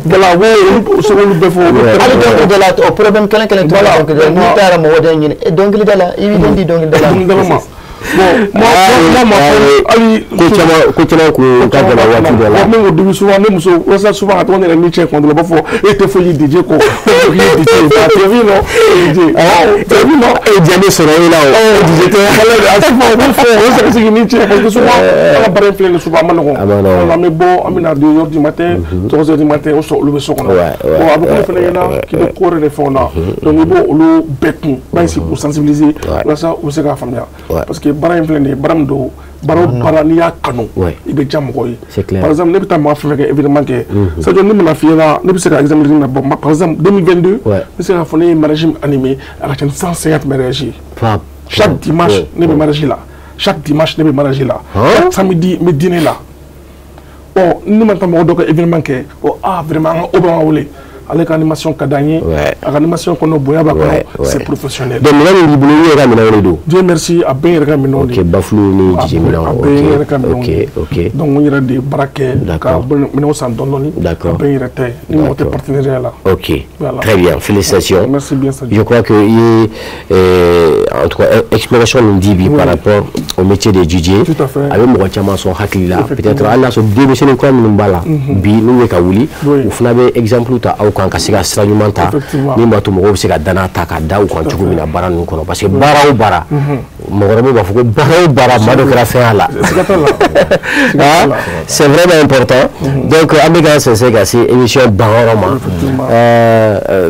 Voilà, olu olu bɛɛ fɔ. Hali dɔnkilida la, o problème kelen kelen tun bɛ dɔnkilida la. N'i taara mɔgɔ dɔ ɲini dɔnkilida la, i b'i den di dɔnkilida la. Dɔnkilida ma. Bon, moi, hali ko caman kun ka gɛlɛn waati dɔ la. Ne ko dimi souvent, ne muso walasa souvent a tɔgɔ ne yɛrɛ ni cɛ kuma dɔ la, u b'a fɔ e tɛ foyi DJ kɔ, ko k'i ye DJ ye, tu as vu non, DJ, tu as vu non, e diya ne sɔrɔ e la o, DJ tɛ. Wala a chaque fois u b'o fɔ, o sɛgɛsɛgɛ ni cɛ, parce que souvent an ka baara in filɛ nin ye, souvent a ma nɔgɔn. An bɛ bɔ, an bɛ na 2 heures du matin, 3 heures du matin, o sɔrɔ olu bɛ so kɔnɔ. Bon, a bɛ komi fɛnɛ ɲɛna k'i bɛ ko wɛrɛ de fɛnw na, donc i b'o olu bɛɛ kun, i b'a essayer k'u sensibiliser walasa u bɛ se k'a faamuya, parce que baara in filɛ nin ye, baara min don, baara o baara n'i y'a kanu, i bɛ diya mɔgɔ ye. Par exemple, ne bɛ taa maa fɛn fɛn kɛ événement kɛ, c'est-à-dire ne mana f'i ɲɛna, ne bɛ se ka exemple d'i ma. Bon, par exemple 2022, n bɛ se k'a fɔ ne ye mariage animé, a ka ca ni 150 mariage ye. Chaque dimanche ne bɛ mariage la, chaque dimanche ne bɛ mariage la, chaque samedi n bɛ dîner la. Bon, ne ma taa mɔgɔ dɔ ka événement kɛ, bon, ah vraiment an ka Obama wele, ale ka animation ka d'an ye, a ka animation kɔnɔ bonya b'a kɔnɔ, c'est professionnel. Donc minɛn min b'i bolo, i yɛrɛ ka minɛnw de don? Dieu merci, a bɛɛ yɛrɛ ka minɛnw de. Ok, bafulu ni DJ minɛnw. A bɛɛ yɛrɛ ka minɛnw de. Ok. Donc n yɛrɛ de ye baara kɛ ka minɛnw san dɔɔni dɔɔni. D'accord. A bɛɛ yɛrɛ ta ye, ni mɔgɔ tɛ partenariat la. Ok. Voilà. Très bien, félicitations. Merci bien, Sadio. Je crois que i ye en tout cas exploration min di bi par rapport au métier de DJ. Tout à fait. A bɛ mɔgɔ caman sɔn hakili la. Peut-être hali n'a sɔrɔ denmisɛnnin kura minnu b'a la bi n'u bɛ ka wuli, u fana bɛ exemple ta aw kan ka se ka sira ɲuman ta min b'a to mɔgɔw bɛ se ka danaya ta ka da u kan cogo min na baara ninnu kɔnɔ, parce que baara o baara, mɔgɔkɔrɔbaw b'a fɔ ko baara o baara, maa dɔ kɛra fɛn y'a la. C'est vraiment important. Donc an bɛ k'an sɛnsɛn ka se émission banyɔrɔ ma.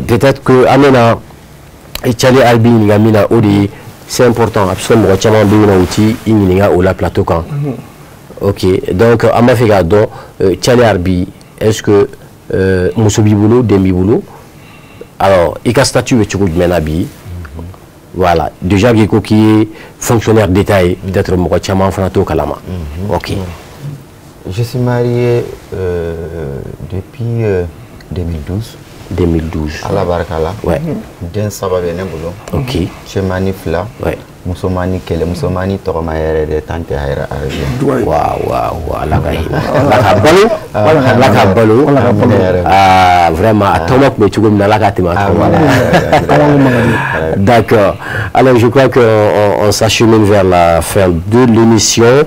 Peut-être que an bɛna Tchale Arbi ɲininka min na, o de ye, c'est important, a bɛ se ka mɔgɔ caman bɛ yen nɔ, u t'i ɲininka o la plateau kan. Ok, donc an b'a fɛ k'a dɔn, Tchale Arbi, est-ce que muso b'i bolo, den b'i bolo? Alors i ka statut bɛ cogo jumɛn na bi? Voilà, déjà k'i ko k'i ye fonctionnaire d'État ye, peut-être mɔgɔ caman fana t'o kalama. Ok. Je suis marié depuis 2012. 2012. Ala barika la. Ouais. Den saba bɛ ne bolo. Ok. Cɛmannin fila. Ouais. Musomani kɛlɛ, musomani tɔgɔma yɛrɛ de tante Hayira Arabiya. Waaw waaw waaw, Ala ka hinɛ, Ala ka balo, Ala ka balo. Ah, vraiment, a tɔgɔma tun bɛ cogo min na, Ala ka tɛmɛ a tɔgɔma la. D'accord. Alors je crois qu'on on s'achemine vers la fin de l'émission.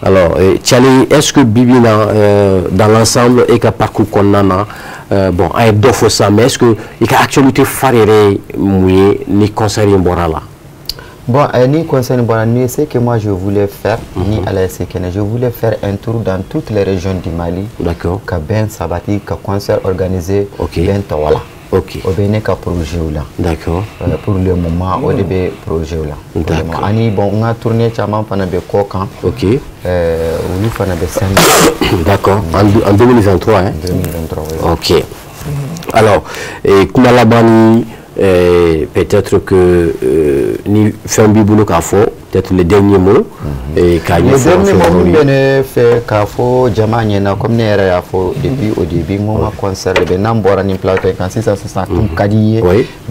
Alors Tchali, est-ce que bibi na dans l'ensemble e ka parcours kɔnɔna na, bon, an ye dɔ fɔ sisan, mais est-ce que i ka actualité phare yɛrɛ ye mun ye ni concert in bɔra la? Bon, ni concerne bon, ce que moi je voulais faire, ni à la je voulais faire un tour dans toutes les régions du Mali. D'accord. Ka ben sabati, ka concert organisé. Ok. Ben tawala. Ok. O bɛ ne ka projet la. D'accord. Pour le moment, o de bɛ projet la. D'accord. Ani bon, n ka tournée caman fana bɛ kɔ kan. Ok. Olu fana bɛ sen. D'accord. En 2023, hein? 2023, oui. Ok. Alors, kuma laban ni peut-être que ni fɛn b'i bolo k'a fɔ, peut-être le dernier mot, k'a Le ɲɛfɔ dernier mot fɛn min bɛ ne fɛ k'a fɔ jama ɲɛna, comme ne yɛrɛ y'a fɔ depuis au début, n ko n ka concert de bɛ n'an bɔra nin plateau in kan sisan sisan, kun ka di n ye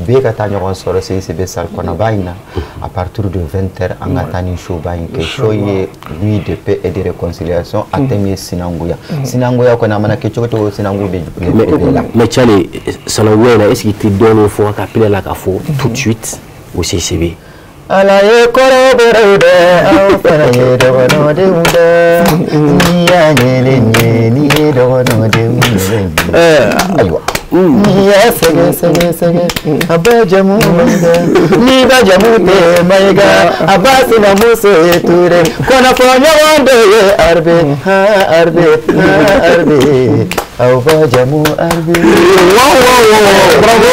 bɛɛ ka taa ɲɔgɔn sɔrɔ CICB salle kɔnɔba in na à partir de 20h, an ka taa nin show ba in kɛ. Show ye nuit de paix et de réconciliation, a thème ye sinankunya. Sinankunya kɔni, a mana kɛ cogo cogo, sinanku bɛ bɛɛ la. Mais Tchali, sanankuya in na, est-ce que i tɛ dɔɔnin fɔ a cappella la k'a fɔ tout de suite au CICB? Ala ye kɔrɔbɔrɔw dɛ, aw fana ye dɔgɔnɔdenw dɛ, n'i y'a ɲɛlen ye, n'i ye dɔgɔnɔdenw ɲɛlen ye, ayiwa, n'i y'a sɛgɛ sɛgɛ sɛgɛ, a ba jamu Mayiga, n'i ba jamu tɛ Mayiga, a ba sinamuso ye Ture, kɔnɔfɔ ɲɔgɔn dɔ ye Arbe, ha Arbe, ha Arbe, aw ba jamu Arbe. Wow, wow, wow, bravo,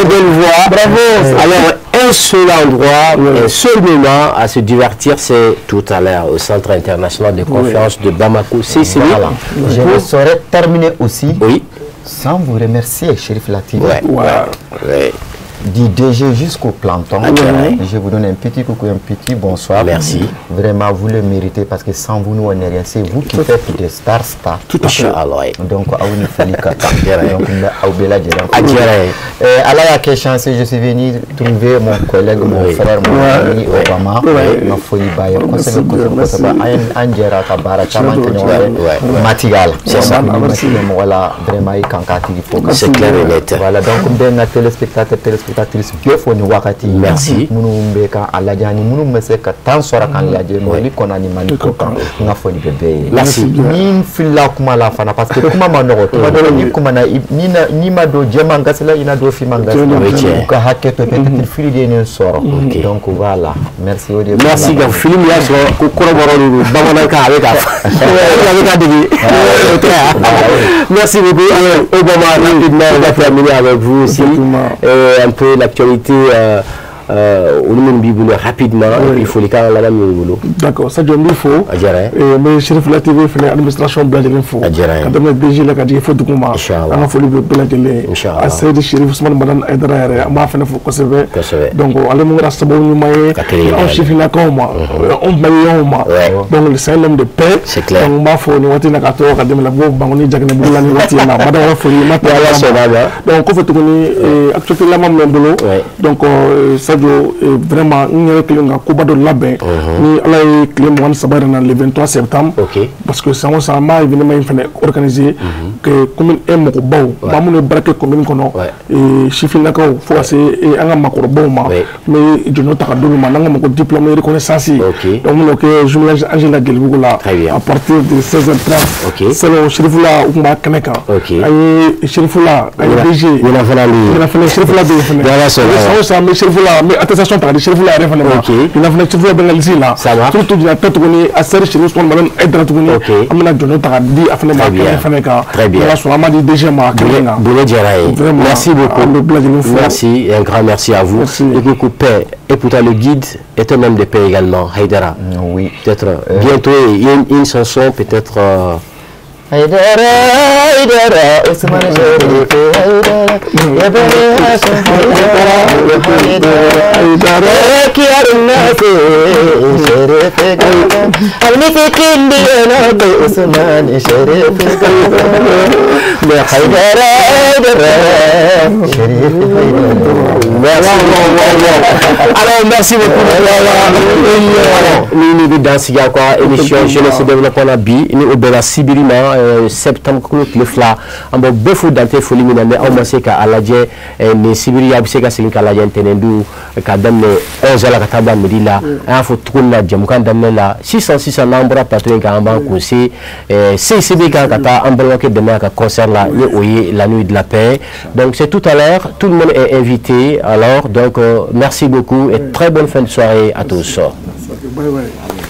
belle voix. Bravo. Alors, un seul endroit, un seul moment à se divertir, c'est tout à l'heure au Centre international de conférence de Bamako, CCB. Voilà. Je ne saurais terminer aussi Oui. sans vous remercier, Chérif Latif. Ouais. Ouais. Du DG jusqu'au planton. Ouais. Je vous donne un petit coucou, un petit bonsoir. Merci. Vraiment, vous le méritez parce que sans vous, nous, on n'est rien. C'est vous qui faites des stars stars. Tout à fait. Inch'Allah, ouais. Donc, aw ni foli ka kan. Donc, n bɛ aw bɛɛ lajɛlen fo. A diyara n ye. Ala y'a kɛ chance, je suis venu trouver mon collègue, mon frère, mon ami Obama. N ka foli b'a ye kosɛbɛ kosɛbɛ kosɛbɛ. An jɛra ka baara caman kɛ ɲɔgɔn fɛ. Matiga la. C'est ça. Ni mati bɛ mɔgɔ la, vraiment, i kan k'a tigi fo. C'est clair et net. Voilà, donc n bɛ n ka téléspectateur, téléspectatrice bɛɛ fo nin wagati in na. Merci. Minnu bɛ ka a lajɛ ani minnu bɛ se ka temps sɔrɔ k'an lajɛ Mali kɔnɔ ani Mali kɔ kan, n ka foli bɛ bɛɛ ye. Merci. Ni n filila kuma la fana, parce que kuma ma nɔgɔ, tuma dɔ la ni kuma na, n'i ma don jɛman gasi la, i na don finman gasi la. O ye tiɲɛ ye. U ka hakɛ to, peut-être fili de ye nin sɔrɔ. Ok. Donc voilà, merci, o de ye Merci. kuma Ka laban. fili min y'a sɔrɔ ko kɔrɔbɔrɔ de don, bamanankan a bɛ ka a bɛ ka dege, o tɛ wa? Merci beaucoup. Alors, Obama, rapidement, on va terminer avec vous aussi. Un peu l'actualité, olu minnu b'i bolo rapidement, et puis folikan laban min b'i bolo. D'accord, Sadio, n b'i fo. A diyara n ye. N bɛ Chérif La TV fɛnɛ administration bɛɛ lajɛlen fo. A diyara n ye. Ka daminɛ DG la ka jigin fo dugu ma. Inchallah. An ka foli bɛ bɛɛ lajɛlen ye. Inchallah. A Seyidi Chérif Ousmane Madani Hayidara yɛrɛ, an b'a fɛnɛ fo kosɛbɛ. Kosɛbɛ. Donc ale mun kɛra sababu ɲuman ye Ka télé anw yɛrɛ. sifinnakaw ma, anw maliyɛnw ma. Ouais. Donc c'est un homme de paix. C'est clair. Donc n b'a fɔ nin waati in na k'a tɔgɔ ka daminɛ bɔ Bankoni Jaginɛbugu la nin waati in na. Madame ka foli ma Ni Ala sɔnna a ma. Donc kɔfɛ tuguni, actualité laban min bɛ n bolo. Ouais. Donc Sadio, vraiment n yɛrɛ kelen ka koba dɔ labɛn. Ni Ala ye tile 23 yɛrɛ na, le 23 septembre. Ok. Parce que san o san an b'a événement in fɛnɛ organiser que commune 1 mɔgɔbaw, maa minnu ye baara kɛ commune kɔnɔ, Ouais. sifinnakaw fo ka se an ka maakɔrɔbaw ma, Ouais. n bɛ jɔnjɔn ta ka d'olu ma n'an ka mɔgɔ diplôme reconnaissance ye. Ok. Donc n bɛn'o kɛ jumelage Angela Gelibugu la Très bien. à partir de 16h30. Ok. Salon Chérifula u tun b'a kɛnɛ kan. Ok. An ye Chérifula, an ye DG. Ɲinan fana bɛ yen. Ɲinan fɛnɛ Chérifula bɛ yen fɛnɛ. Ni Ala sɔnna. San o san an bɛ Chérifula, an bɛ attestation ta ka di Chérifula yɛrɛ fɛnɛ ma. Ok. Ɲinan fɛnɛ Chérifula bɛ n ka liste la. Ça va. Surtout ɲinan ta tuguni, a seri Chérif Ousmane Madani Hayidara tuguni. Ok. An bɛna jɔnjɔn ta ka di a fɛnɛ ma Très bien. kɛnɛ fɛnɛ kan. Très bien. Ni Ala sɔnna an b'a di DG ma a kɛnɛ kan. Bonya diyara ye. Vraiment, Merci beaucoup. an bɛ bɛɛ lajɛlen fo. Merci et un grand merci à vous. Merci. Et coucou paix. Et pourtant le guide est un homme de paix également, Haïdara. Oui. Peut-être bientôt une chanson, peut-être. Haidara, Haidara, Ousmane Chérif Haidara, ya Bani Hashim Haidara, Haidara, Haidara, كيار الناس شريف قلبه المسكين بينادي عثمان شريف قلبه. Mais Haïdara, Haïdara. Merci. Alors, merci beaucoup. Ni bɛ dan sigi aw ka émission jeunesse développement na bi, ni o bɛnna sibiri ma, septembre kalo tile 2. An b'aw bɛɛ fo dante foli min na. Ni aw ma se k'a lajɛ nin sibiri, a bɛ se ka segin k'a lajɛ ntɛnɛn don k'a daminɛ 11 la ka taa bila midi la. An y'a fɔ cogo min na jɛmukan daminɛ la, sisan sisan n'an bɔra plateau in kan, an b'an kun se CICB kan ka taa an balimakɛ dɛmɛ a ka concert la, ni o ye la nuit de la paix. Donc c'est tout à l'heure, tout le monde est invité. Alors donc merci beaucoup et très bonne fin de soirée à tous. Bye bye.